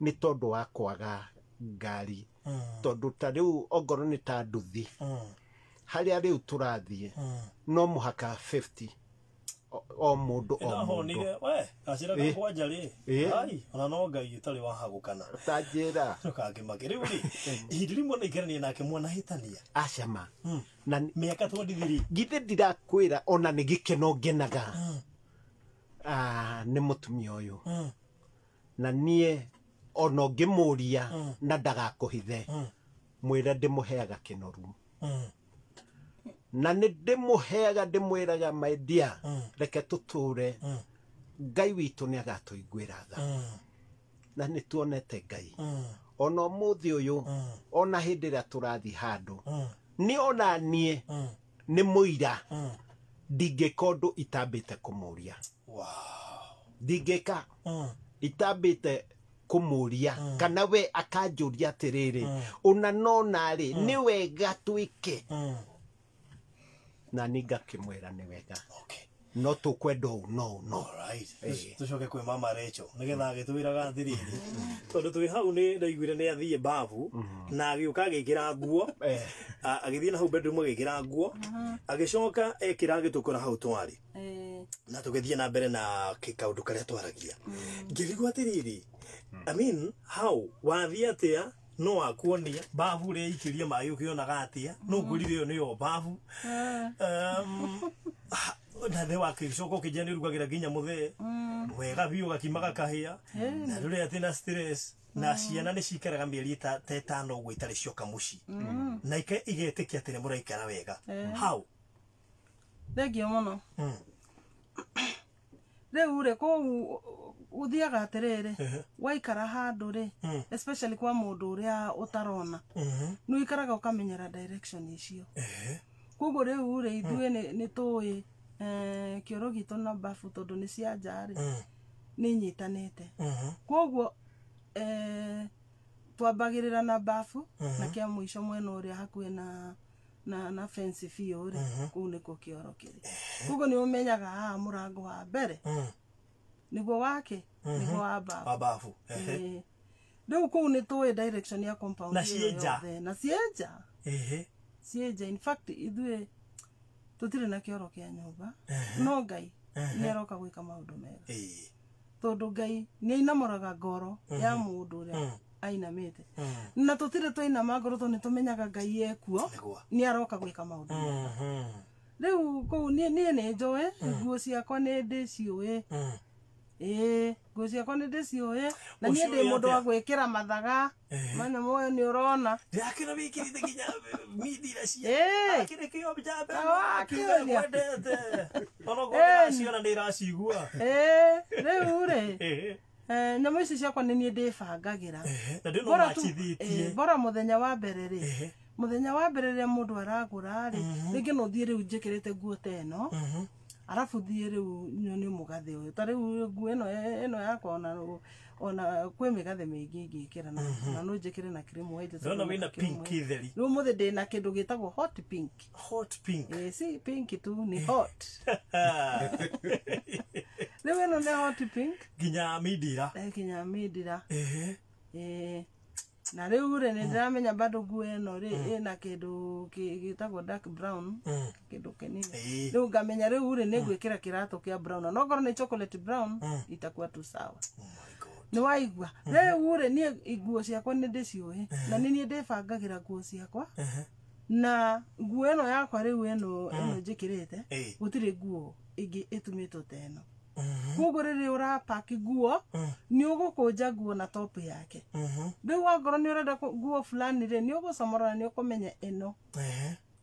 nĩ tondũ wa kwaga ngari. Tondũ ta rĩu ongorwo nĩ ta nduthi, harĩa rĩu tũrathiĩ, no mũhaka 50 o mũndũ o mũndũ. We, gacĩra ga kwanja rĩ, ai, ona no Ngai ũtarĩ wahagũkana. Ta njĩra. Ndũkangĩmake. Rĩu rĩ, ihinda rĩmwe naikarania nake mwanahĩtania. Acama. Na mĩaka 23. Githĩ ndirakwĩra ona nĩ gĩkeno ngenaga. Nĩ mũtumia ũyũ. Na niĩ ona ũngĩmũria na ndagakũhithe, mwĩre ndĩmũheaga kĩnoru. Na nĩ ndĩmũheaga, ndĩmwĩraga my dear, reke tũtũre, Ngai witũ nĩ agatũiguĩra tha. Na nĩ tuonete Ngai. Ona ũmũthĩ ũyũ, ona hĩndĩ ĩrĩa tũrathiĩ handũ, nĩ ona niĩ nĩ mũira, ndingĩka ũndũ itambĩte kũmũria. Ndingĩka itambĩte kũmũria kana we akanjũria atĩrĩrĩ ona nona rĩ nĩ wega twĩke na niĩ ngakĩmwĩra nĩ wega. Okay. No tũkwenda ũũ no no. Alright. Tucoke kwĩ mama Rachel nigetha agĩtwĩraga atĩrĩrĩ tondũ twĩ hau nĩ ndaiguire nĩ athiĩ babu na agĩũka agĩkĩra nguo, agĩthiĩ na hau bedroom agĩkĩra nguo, agĩcoka ekĩra agĩtũkora hau twarĩ na tũgĩthiĩ na mbere na kaũndũ karĩa twaragia. Ngĩrigwo atĩrĩrĩ, I mean how wathiĩ atĩa no akuonia babu ũrĩa ikĩria maĩ ũkĩonaga atĩa no ngũrire ĩyo nĩyo babu na the wakĩcoka ũkĩnjia nĩ ũrugagĩra nginya mũthee wega biũ gakima gakahĩa na ndũrĩ atĩ na stress na ciana nĩ cikaraga mĩeri ta ĩtano ũguo itarĩ cioka mũciĩ na igetĩkia atĩ nĩ mũraikara wega. How? Thengio mũno. Rĩu rĩ kũu ũthiaga atĩrĩrĩ waikara handũ rĩ especially kwa mũndũ ũrĩa ũtarona nĩ ũikaraga ũkamenyera direction icio. Koguo rĩu rĩ ithuĩ nĩ tũĩ kĩoro gitũ na babu tondũ nĩ cia nja rĩ nĩ inyitanĩte. Koguo twambagĩrĩra na babu na kĩa mũico mwena ũrĩa hakuhĩ na fence biũ rĩ kũu nĩkuo kĩoro kĩrĩ. Koguo nĩ ũmenyaga haha mũrango wa mbere nĩguo wake nĩguo wa babu. Wa babu. Rĩu kũu nĩ tũĩ direction ya compound na ciĩ nja. Na ciĩ nja. Ciĩ nja. In fact ithuĩ tũtirĩ na kĩoro kĩa nyũmba no Ngai nĩ aroka gwĩka maũndũ mega tondũ Ngai nĩ ainamoraga ngoro ya mũndũ ũrĩa ainamĩte na tũtirĩ twainama ngoro tondũ nĩ tũmenyaga Ngai ekuo nĩ aroka gwĩka maũndũ mega. Rĩu kũu niĩ nĩ njũĩ nguo ciakwa nĩ ndĩciũĩ. Nguo ciakwa nĩ ndĩciũĩ na niĩ ndĩ mũndũ wa gwĩkĩra mathaga manya moyo nĩ ũrona ndĩrakĩra wĩkĩrĩte nginya mindira cia akĩrĩ kĩo njambe kwendete onokorwo ndĩraciona nĩ iracigua. Rĩu rĩ nyamũ ici ciakwa nĩ niĩ ndĩbangagĩra na ndĩno macithĩtie bora mũthenya wa mbere rĩ mũthenya wa mbere rĩrĩa mũndũ aragũra rĩ rĩngĩ no thiĩ rĩu njĩkĩrĩte nguo ta ĩno arabu thiĩ rĩu nyone mũgathĩ ũyũ ta rĩu nguo ĩno yakwa ona kwĩ mĩgathĩ mĩingĩ ingĩkĩra na no njĩkĩre na cream white. Ndĩrona wĩna pink theri. Rĩu ũmũthĩ ndĩna kĩndũ gĩtagwo hot pink. Hot pink. Si pink tu ni hot. Rĩu ĩno nĩ hot pink nginya mindira. Nginya mindira. Na rĩu rĩ nĩ ndĩramenya bado nguo ĩno rĩ ĩna kĩndũ gĩtagwo dark brown kĩndũ kĩnini. Rĩu ngamenya rĩu rĩ nĩ ngwĩkĩra kĩratũ kĩa brown no okorwo nĩ chocolate brown itakuwa tu sawa. Nĩ waigua rĩu rĩ niĩ nguo ciakwa nĩ ndĩciũĩ na nĩ niĩ ndĩbangagĩra nguo ciakwa na nguo ĩno yakwa rĩu ĩno njĩkĩrĩte gũtirĩ nguo ĩngĩ ĩtumĩtwo ta ĩno. Koguo rĩrĩa ũrapaki nguo nĩ ũgũkũnja nguo na top yake. Rĩu angorwo nĩ ũrenda nguo fulani rĩ nĩ ũgũcomora na nĩ ũkũmenya ĩno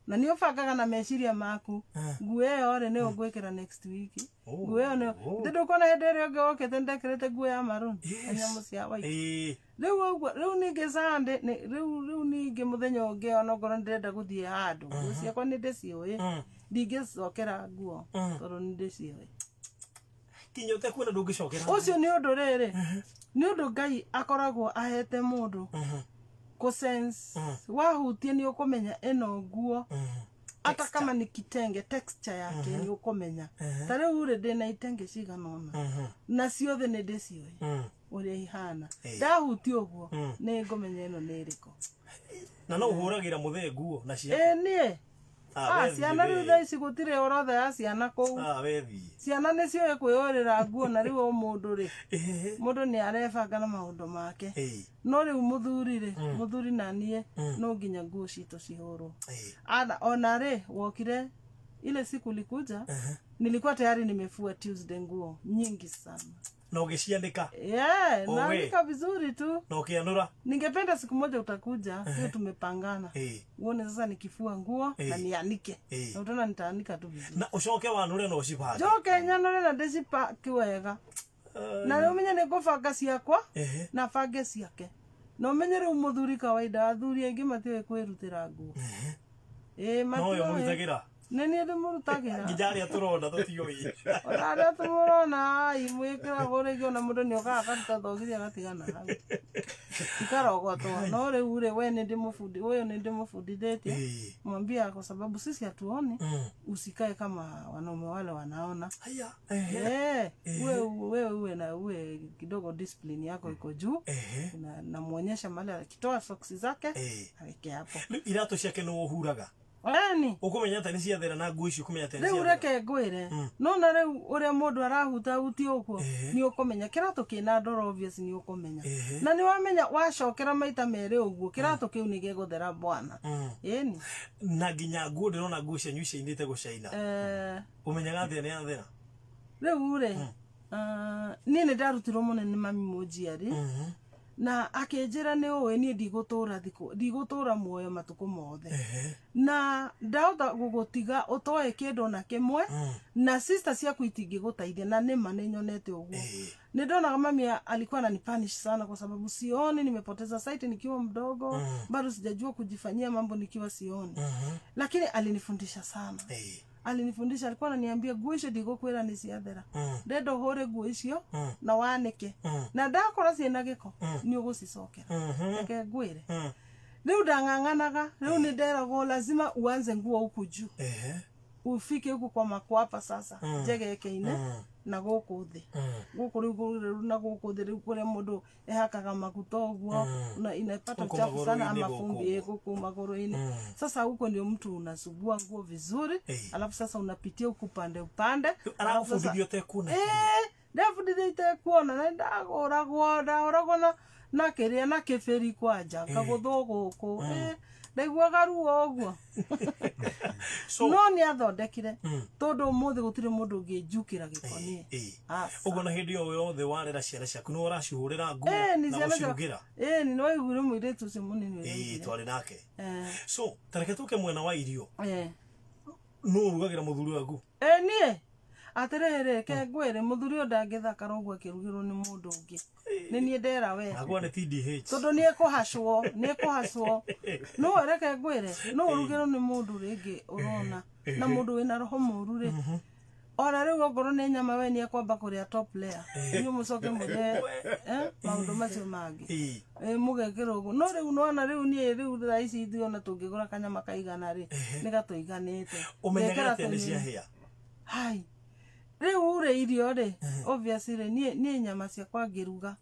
na nĩ ũbangaga na meciria maku nguo ĩyo rĩ nĩyo ngwĩkĩra next week. Nguo ĩyo nĩyo ndũkuona hĩndĩ ĩrĩa ũngĩ wokĩte ndekĩrĩte nguo ya maroon na nyamũ cia white. Rĩu ũguo rĩu ningĩ Sunday rĩu ningĩ mũthenya ũngĩ onokorwo ndĩrenda gũthiĩ handũ nguo ciakwa nĩ ndĩciũĩ ndingĩcokera nguo tondũ nĩ ndĩciũĩ. Kinya ũtekuona ndũngĩcokera. Ũcio nĩ ũndũ rĩrĩ nĩ ũndũ Ngai akoragwo ahete mũndũ kũ sense wahutie nĩ ũkũmenya ĩno nguo hata kama ni kitenge texture yake nĩ ũkũmenya. Ta rĩu rĩ ndĩna itenge cigana ũna na ciothe nĩ ndĩciũĩ ũrĩa ihana ndahutia ũguo nĩ ngũmenya ĩno nĩ ĩrĩkũ. Na no ũhũragĩra mũthee nguo na ciana. Niĩ ciana rĩu thaa ici gũtirĩ orodha ya ciana kũu. Ciana nĩ ciũĩ kwĩyũrĩra nguo na rĩu o mũndũ rĩ mũndũ nĩ arebanga na maũndũ make. No rĩu mũthuri rĩ mũthuri na niĩ no nginya nguo citũ cihũrwo. Ona rĩ wokire ile siku likuja nilikuwa tayari nimefua Tuesday nguo nyingi sana. Na ũgĩcianĩka? Yeah, naanika vizuri tu. Na ũkĩanũra? Ningependa siku moja utakuja, hiyo tumepangana. Uone sasa nikifua nguo na nianike. Na utaona nitaanika tu vizuri. Na ucoke wanure na ũcipange. Njoke nyanũre na ndĩcipaki wega. Na rĩu menye nĩ ngũbanga ciakwa na bange ciake. Na ũmenye rĩu mũthuri kawaida athuri aingĩ matiũĩ kwĩrutĩra nguo. No ũyũ mũrutagĩra? Nĩ niĩ ndĩmũrutagĩra. Nginya arĩa tũrona tũtiũĩ. Ona arĩa tũmũrona ai mwĩkĩragwo rĩngĩ ona mũndũ nĩ okaga akaruta thogithi agatigana hau. Ikarogotwo. No rĩu rĩ we nĩ ndĩmũbundi ũyũ nĩ ndĩmũbundithĩtie. Mwambia kwa sababu sisi hatuoni, usikae kama wanaume wale wanaona. Haya. Wewe uwe na uwe kidogo discipline yako iko juu. Na namuonyesha mahali akitoa socks zake aweke hapo. Rĩu iratũ ciake nĩ ũhuraga? Eni. Ũkũmenya atĩa nĩ ciathera na nguo icio ũkũmenya atĩa nĩ Rĩu ciathera? reke ngwĩre. No na rĩu ũrĩa mũndũ arahutahutia ũguo nĩ ũkũmenya kĩratũ kĩna ndoro obvious nĩ ũkũmenya. Na nĩ wamenya wacokera maita merĩ ũguo kĩratũ kĩu nĩ gĩgũthera bwana. Ĩni. Na nginya nguo ndĩrona nguo cianyu ciainĩte gũcaina. Ũmenyaga atĩa nĩ yathera? Rĩu rĩ niĩ nĩ ndarutirwo mũno nĩ mami mũnjiari. Na akĩnjĩra nĩ ũĩ niĩ ndigũtũra thikũ ndigũtũra muoyo matukũ mothe. Na ndahota gũgũtiga ũtoe kĩndũ na kĩmwe na sister ciaku itingĩgũteithia na nĩma nĩ nyonete ũguo. Nĩ ndonaga mami alikuwa ananipunish sana kwa sababu sioni, nimepoteza sight nikiwa mdogo, bado sijajua kujifanyia mambo nikiwa sioni. Lakini alinifundisha sana. Alinifundisha, alikuwa ananiambia nguo icio ndigũkwĩra nĩ ciathera. Ndenda ũhũre nguo icio na wanĩke. Na ndakora ciĩna gĩko nĩ ũgũcicokera. Reke ngwĩre. Rĩu ndang'ang'anaga, rĩu nĩ nderagwo lazima uanze nguo huku juu. Ufike huku kwa makwapa sasa, njegeke-inĩ na gũkũ thĩ. Gũkũ rĩu na gũkũ thĩ rĩu kũrĩa mũndũ ehakaga maguta ũguo na inapata uchafu sana ama vumbi huku magũrũ-inĩ. Sasa huko ndio mtu unasugua nguo vizuri, alafu sasa unapitia huku pande upande. Aragũbundithia ũtekuona. Ndabundithia itekuona na ndagũragwo ndahũragwo na kĩrĩa na kĩbĩri kwanja ngagũthwo gũkũ. Ndaiguaga ruo ũguo. No nĩ athondekire tondũ ũmũthĩ gũtirĩ mũndũ ũngĩnjukĩra gĩko niĩ. Ũguo na hĩndĩ ĩyo yothe warera ciana ciaku nĩ ũracihũrĩra nguo na gũcirugĩra? Ĩni, nĩ waiguire mũirĩtu ũcio mũnini ũrĩa Ĩĩ, twarĩ nake. So, ta reke tũke mwena wa irio. Nũ ũrugagĩra mũthuri waku? Niĩ? Atĩrĩrĩ, reke ngwĩre mũthuri ũyũ ndangĩthakara ũguo akĩrugĩrwo nĩ mũndũ ũngĩ. Nĩ niĩ ndera we. Agwa nĩ TDH. Tondũ nĩ ekũhacwo, nĩ ekũhacwo. No reke ngwĩre, no ũrugĩrwo nĩ mũndũ rĩngĩ ũrona na mũndũ wĩna roho mũru rĩ. Ona rĩu okorwo nĩ nyama we nĩ ekwamba kũrĩa top layer. Inyuĩ mũcoke mũrĩe maũndũ macio mangĩ. Mũgekĩra ũguo. No rĩu nĩwona rĩu niĩ rĩu thaa ici ithuĩ ona tũngĩgũra kanyama kaigana rĩ, nĩ gatũiganĩte. Ũmenyaga atĩa nĩ ciahĩa? Hai. Rĩu rĩ irio rĩ, obviously rĩ, niĩ nyama ciakwa ngĩruga.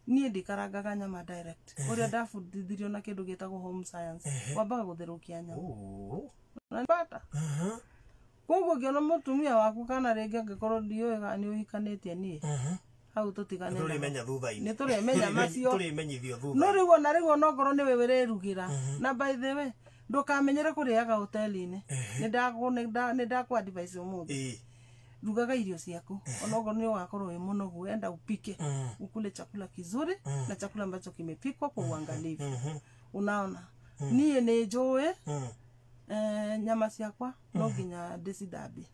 Niĩ ndikarangaga nyama direct. Ũrĩa ndabundithirio na kĩndũ gĩtagwo home science. Wambaga gũtherũkia nyama. Unanipata? Koguo ũngĩona mũtumia waku kana rĩngĩ angĩkorwo ndiũĩ kana nĩ ũhikanĩtie niĩ. Hau tũtigane. Tũrĩmenya thutha-inĩ. Nĩ tũrĩmenya macio. Tũrĩmenyithio thutha. No rĩu ona rĩu ona okorwo nĩwe ũrĩrugĩra. Na by the way, ndũkamenyere kũrĩaga hoteli-inĩ. Nĩ ndakũ advice ũmũthĩ. Rugaga irio ciaku. Ona okorwo nĩ ũgakorwo wĩ mũnogu, enda upike. Ukule chakula kizuri na chakula ambacho kimepikwa kwa uangalifu. Unaona? Niĩ nĩ njũĩ nyama ciakwa no nginya ndĩcithambie.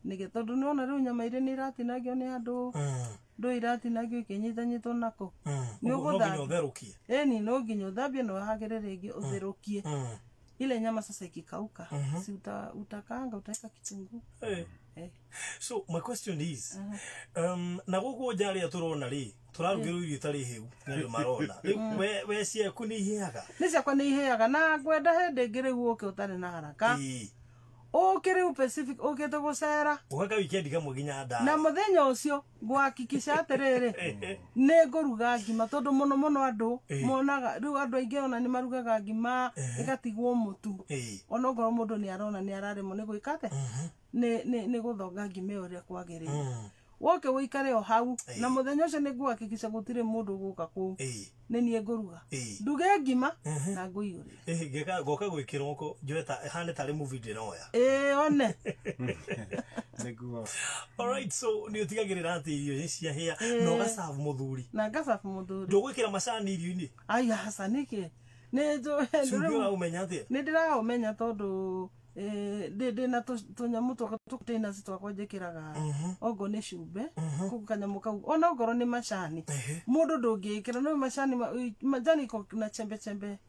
Nĩgetha tondũ nĩwona rĩu nyama iria nĩ iratinagio nĩ andũ, ndũ iratinagio ikĩnyitanyitwo nako. Nĩ ũgũthambia. Ũtherũkie. Ĩni, no nginya ũthambie na ũhagĩre rĩngĩ ũtherũkie. Ile nyama sasa ikikauka, si utakaanga, utaweka kitunguu. So my question is, na gũkũ nja arĩa tũrona rĩ, tũrarugĩrwo irio itarĩ hĩu nĩ andũ marona. Rĩu we ciaku nĩ ihĩaga? Nĩ ciakwa nĩ ihĩaga na ngwenda hĩndĩ ĩngĩ rĩu ũke ũtarĩ na haraka. Ũke rĩu Pacific ũkĩte gũcera. Ũgaka weekend kamwe nginya nda. Na mũthenya ũcio ngũhakikisha atĩrĩrĩ, nĩ ngũruga ngima tondũ mũno mũno andũ monaga rĩu andũ aingĩ ona nĩ marugaga ngima ĩgatigwo mũtu. Ona okorwo mũndũ nĩ arona nĩ araremwo nĩ gwĩka atĩa? Nĩ gũthonga ngima ĩyo ũrĩa kwagĩrĩire. Woke ũikare o hau na mũthenya ũcio nĩ ngũhakikisha gũtirĩ mũndũ ũgũka kũu. Nĩ niĩ ngũruga. Nduge ngima na ngũiyũrie. Ngoka gwĩkĩrwo ũko njoe ta hane tarĩ movie ndĩroya. One. Nĩguo. Alright, so nĩ ũtigagĩrĩra atĩ irio nĩ ciahĩa na ũgacabu mũthuri. Na ngacabu mũthuri. Ndũgwĩkĩra macani irio-inĩ? Ai aca nĩkĩ? Nĩ njũĩ. Cumbĩ ũraũmenya atĩa? Nĩ ndĩraũmenya tondũ ndĩ na tũnyamũ twakwa tũcontainers twakwa njĩkĩraga okorwo nĩ cumbĩ koguo kanyamũ kau ona okorwo nĩ macani mũndũ ndũngĩkĩra no macani majani iko na chembe chembe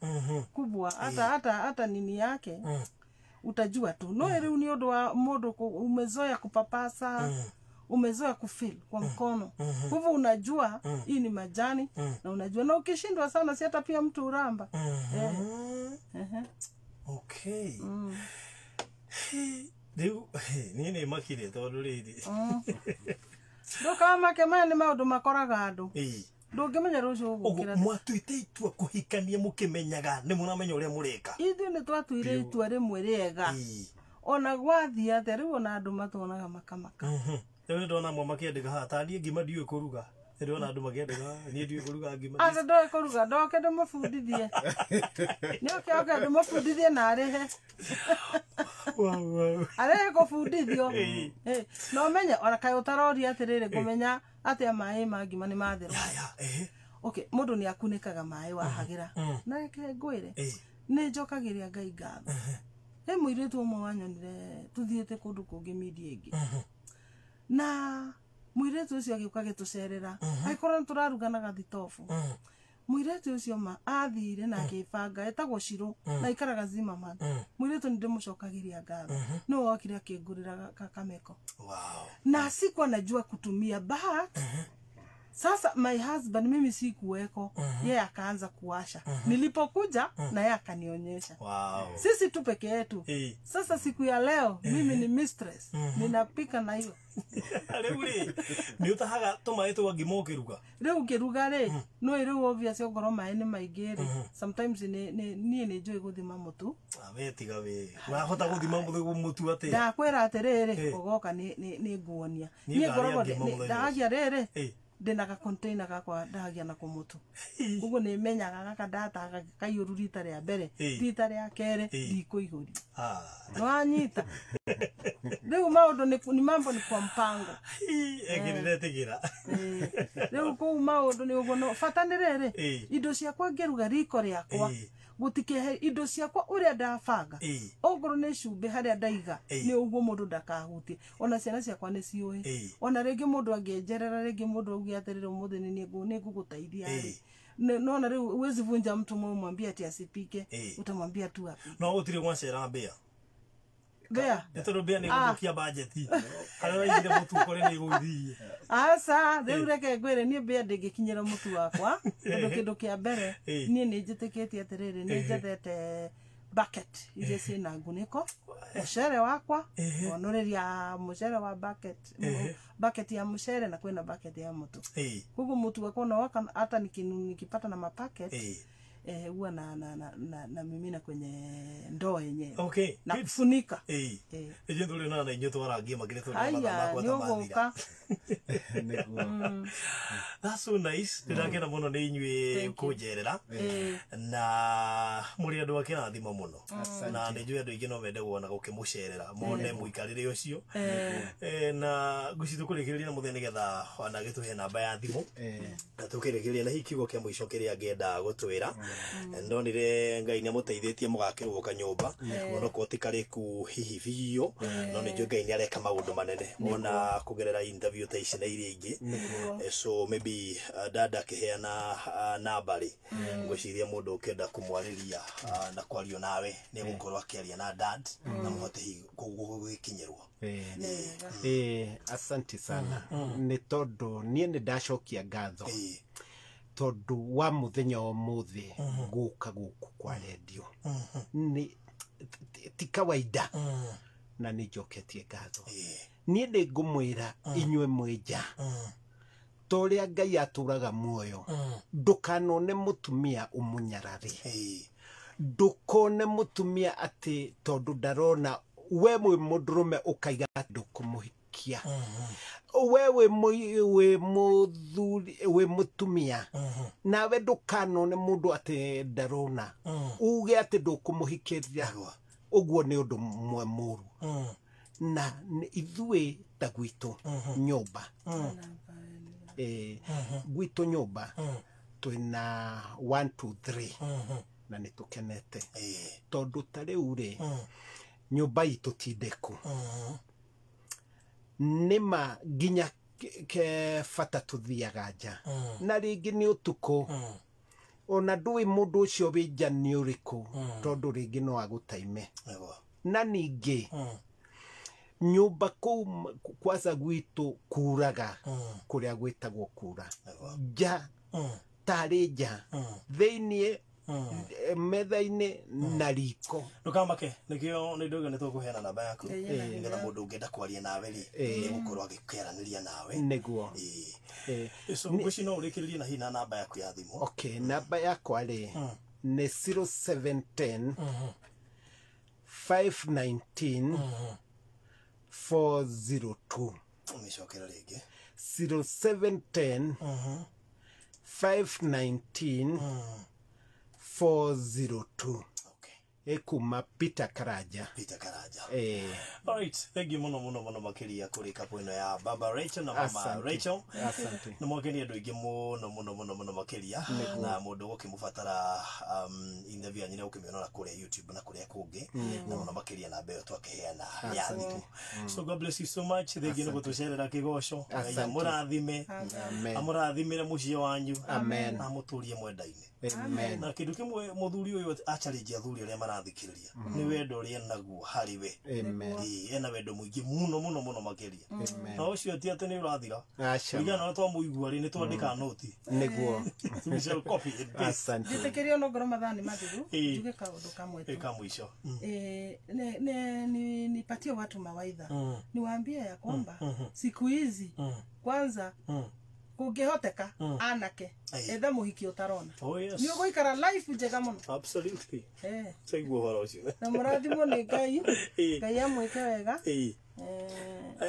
kubwa hata hata hata nini yake. Utajua tu no rĩu nĩ ũndũ wa mũndũ umezoea kupapasa, umezoea kufeel kwa mkono, kwa hivyo unajua hii ni majani na unajua, na ukishindwa sana si hata pia mtu uramba. Okay. Rĩu niĩ nĩ makire tondũ rĩrĩ Ndũkamake, maya nĩ maũndũ makoraga andũ. Ndũngĩmenya rũciũ Ũguo ũgũkĩra. Mwatuĩte itua kũhikania mũkĩmenyaga nĩ mũramenya ũrĩa mũreka. Ithuĩ nĩ twatuire itua rĩmwe rĩega, ona gwathiĩ atĩa rĩu ona andũ matuonaga makamaka. Rĩu nĩ ndona amwe makĩandĩka haha ta niĩ ngima ndiũĩ kũruga. Nĩ ndona andũ makĩandĩka haha, niĩ ndiũĩ kũruga ngima. Atĩ ndoĩ kũruga, ndoke ndĩmũbundithie, nĩoke oke ndĩmũbundithie na arĩhe. Wow. Arĩhe kũbundithio. Na ũmenye ona kaĩ ũtaroria atĩrĩrĩ, ngũmenya atĩa maĩ ma ngima nĩ matherũka? Ya, eh. Okay, mũndũ nĩ akunĩkaga maĩ wahagĩra, na reke ngwĩre, nĩ njokagĩria Ngai ngatho. He mũirĩtu ũmwe wanyonire tũthiĩte kũndũ kũngĩ media ĩngĩ, na mũirĩtu ũcio agĩũka agĩtũcerera, agĩkorwo nĩ tũraruga na gathitobu. Mũirĩtu ũcio ma athire na akĩbanga, etagwo Shiro na aikaraga Zimmerman. Mũirĩtu nĩ ndĩmũcokagĩria ngatho, nĩwe wokire akĩngũrĩra kameko. Na sikuwa najua kutumia, but sasa my husband, mimi sikuweko, yeye akaanza kuwasha. Nilipokuja na yeye akanionyesha. Sisi tu peke yetu. Sasa siku ya leo mimi ni mistress, ninapika na hiyo. Rĩu rĩ nĩ ũtahaga tũmaĩ twa ngima ũkĩruga? Rĩu ngĩruga rĩ, no rĩu obvious ongorwo maĩ nĩ maingĩ rĩ, sometimes niĩ nĩ njũĩ gũthima mũtu. Ah, we tiga we ũrahota gũthima mũtu atĩa? Ndakwĩra atĩrĩrĩ, ũgoka nĩ nguonia. Niĩ Niĩ ngoragwo ndarĩa ngima mũthenya. Ndahagia rĩrĩ, ndĩna ga container gakwa ndahagia nako mũtu, ũguo nĩ menyaga gaka ndataga kaiyũru rita rĩa mbere, rita rĩa kerĩ ndikũihũria. Nĩwanyita? Rĩu maũndũ ni mambo ni kwa mpango. Ĩngĩ nĩndetĩkĩra. Rĩu kũu maũndũ nĩ ũguo, no bata nĩ rĩrĩ, indo ciakwa ngĩruga riko rĩakwa gũtikehe indo ciakwa ũrĩa ndabanga, ongorwo nĩ cumbĩ harĩa ndaiga nĩ ũguo, mũndũ ndakahutie. Ona ciana ciakwa nĩ ciũĩ. Ona rĩngĩ mũndũ angĩnjerera, rĩngĩ mũndũ auge atĩrĩrĩ, ũmũthĩ nĩ niĩ nĩngũgũteithia rĩ, nona rĩu huwezi vunja mtu moyo mwambie ati asipike. Utamwambia tu apike. No gũtirĩ gwacera mbĩa? Mbĩa? Nĩ tondũ mbĩa nĩ gũthũkia bajeti, harĩa ũraigire mũtu ũkore nĩ ĩgũthiĩ. Aca, rĩu reke ngwĩre, niĩ mbĩa ndĩngĩkinyĩra mũtu wakwa, tondũ kĩndũ kĩa mbere, niĩ nĩ njĩtĩkĩtie atĩrĩrĩ, nĩ njethete bucket iria ciĩna ngunĩko. Mũcere wakwa onũrĩria mũcere wa bucket, bucket ya mũcere, na kwĩna bucket ya mũtu. Koguo mũtu wakwa ona waka hata nikipata na mapacket, huwa na mimina kwenye ndoo yenyewe na kufunika. Ithuĩ tũrĩ na inyuĩ twarangie makĩria tondũ Haya, mathaa makwa nĩ ta mathira. ũgũka. Nĩguo. That's so nice. Ndĩrakena mũno nĩ inyuĩ Thank you. kũnjerera na mũrĩ andũ a kĩrathimo mũno, na nĩ njũĩ andũ aingĩ no mende kuona gũkĩmũcerera mone mũikarĩre ũcio. Na ngwĩciria tũkũrĩkĩrĩria na mũthenya nĩgetha ona gĩtũhe namba ya thimũ na tũkĩrĩkĩrĩria na hihi kiugo kĩa mũico kĩrĩa angĩenda gũtwĩra. Ndonire Ngai nĩ amũteithĩtie mũgakĩrwo kanyũmba, onokorwo ti karĩku hihi biũ, no nĩ njũĩ Ngai nĩ areka maũndũ manene ona kũgerera interview ta ici na iria ingĩ. So maybe dada akĩheana namba rĩ, ngwĩciria mũndũ ũkĩenda kũmwarĩria na kwario nawe nĩ egũkorwo akĩaria na dad na mũhote hihi gũgĩkinyĩrwo. Asante sana nĩ tondũ niĩ nĩ ndacokia ngatho tondũ wa mũthenya wa ũmũthĩ gũka gũkũ kwa redio nĩ ti kawaida, na nĩ njoketie ngatho. Niĩ nĩ ngũmwĩra inyuĩ mwĩ nja, ta ũrĩa Ngai atũraga muoyo, ndũkanone mũtumia ũmũnyarare, ndũkone mũtumia atĩ tondũ ndarona we mwĩ mũndũrũme ũkaiga ndũkũmũhikia. We wĩ mũthuri, wĩ mũtumia, nawe ndũkanone mũndũ atĩ ndarona uge atĩ ndũkũmũhikĩria. Ũguo nĩ ũndũ mwe mũru. Na ithuĩ ta gwitũ nyũmba, gwitũ nyũmba twĩna 1 2 3 na nĩ tũkenete, tondũ ta rĩu rĩ, nyũmba itũ ti ndeku nĩma nginya ke bata tũthiaga nja na rĩngĩ nĩ ũtukũ, ona ndũĩ mũndũ ũcio wĩ nja nĩ ũrĩkũ, tondũ rĩngĩ no agũtaime. Na ningĩ nyũmba kũu kwaca gwitũ kuraga kũrĩa gwĩtagwo kura nja tarĩ nja thĩiniĩ metha-inĩ na riko. Ndũkamake nĩkĩo nĩ ndauga nĩ tũkũheana namba yaku nĩgetha mũndũ ũngĩenda kwaria nawe rĩ nĩgũkorwo agĩkĩaranĩria nawe nĩguo. So ngwĩciria no ũrĩkĩrĩrie na hihi na namba yaku ya thimũ. Okay, namba yakwa rĩ nĩ 0710 519 402. Ũmĩcokere rĩngĩ. 0710 519 402. Okay. Ekuma Peter Karanja. Peter Karanja. All right, thank you muno muno muno makiria kuri kapu ino ya Baba Rachel na Mama Asante. Rachel. Asante. Nĩ mwakenia andũ aingĩ mũno mũno mũno mũno makĩria na mũndũ ũgũkĩmũbatara interview yanyu nĩ ũkĩmĩona na kũrĩa YouTube na kũrĩa kũngĩ na mũno makĩria namba ĩyo twakĩheana ya thimũ. So God bless you so much. Thank you nĩ gũtũcerera kĩgoco. Ngai Asante. amũrathime. Amen. Amũrathimĩre mũciĩ wanyu. Amen. Na amũtũrie mwenda-inĩ. Amen. Na kĩndũ kĩmwe mũthuri ũyũ achallenge athuri arĩa marathikĩrĩria nĩ wendo ũrĩa enaguo harĩ we. Amen. Ĩĩ, ena wendo mũingĩ mũno mũno mũno makĩria. Amen. Na ũcio ti atĩ nĩ ũrathira. Aca. Kũringana na ũrĩa twamũigua rĩ nĩ twandĩka noti. Nĩguo. We shall copy and paste. Asante. Njĩtĩkĩrio no ngorwo mathaa nĩ mathiru njuge kaũndũ kamwe tu. Ĩka mũico. Nipatie watu mawaidha, niwaambie ya kwamba siku hizi kwanza kũngĩhoteka anake etha mũhiki ũtarona. Oh yes. Nĩ ũgũikara life njega mũno. Absolutely. Taiguo ũhoro ũcio. Na mũrathimwo nĩ Ngai. Ngai amwĩke wega.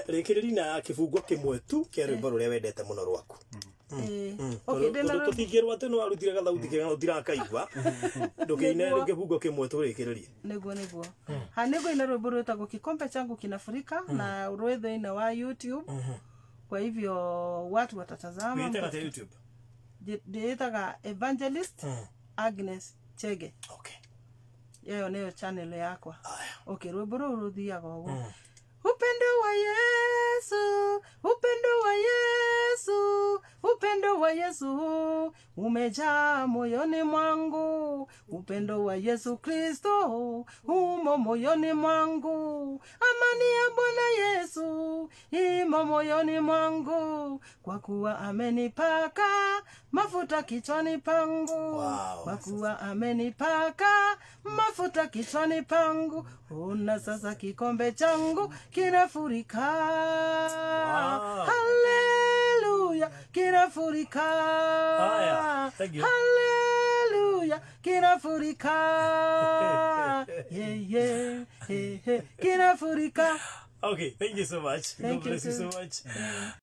Rĩkĩrĩria na kĩbungo kĩmwe tu kĩa rwĩmbo rũrĩa wendete mũno rwaku. Okay, ndĩna rwĩmbo. Tũtingĩrwo atĩ nĩ warutire gathauti kega no ũtirakaigua. Ndũkĩine Nĩguo. kĩbungo kĩmwe tũrĩkĩrĩrie. Nĩguo nĩguo. Ha nĩguo ina rwĩmbo rwĩtagwo Kikombe Changu Kinafurika na rwĩ thĩinĩ wa YouTube. Kwa hivyo watu watatazama. Wĩtaga atĩa YouTube? Ndĩĩtaga Evangelist Agnes Chege. Okay. Ĩyo nĩyo channel yakwa. Aya. Okay, rwĩmbo rũu rũthiaga ũguo. Upendo wa Yesu, upendo wa Yesu, upendo wa Yesu umejaa moyoni mwangu. Upendo wa Yesu Kristo umo moyoni mwangu. Amani ya Bwana Yesu imo moyoni mwangu, kwa kuwa amenipaka mafuta kichwani pangu. Wow. Kwa kuwa amenipaka mafuta kichwani pangu, ona sasa kikombe changu kinafurika. Wow. Haleluya, kinafurika. Haya, thank you. Haleluya, kinafurika. Yeah, yeah, yeah, yeah, kinafurika. Okay, thank you so much. Thank God bless you you so too. much.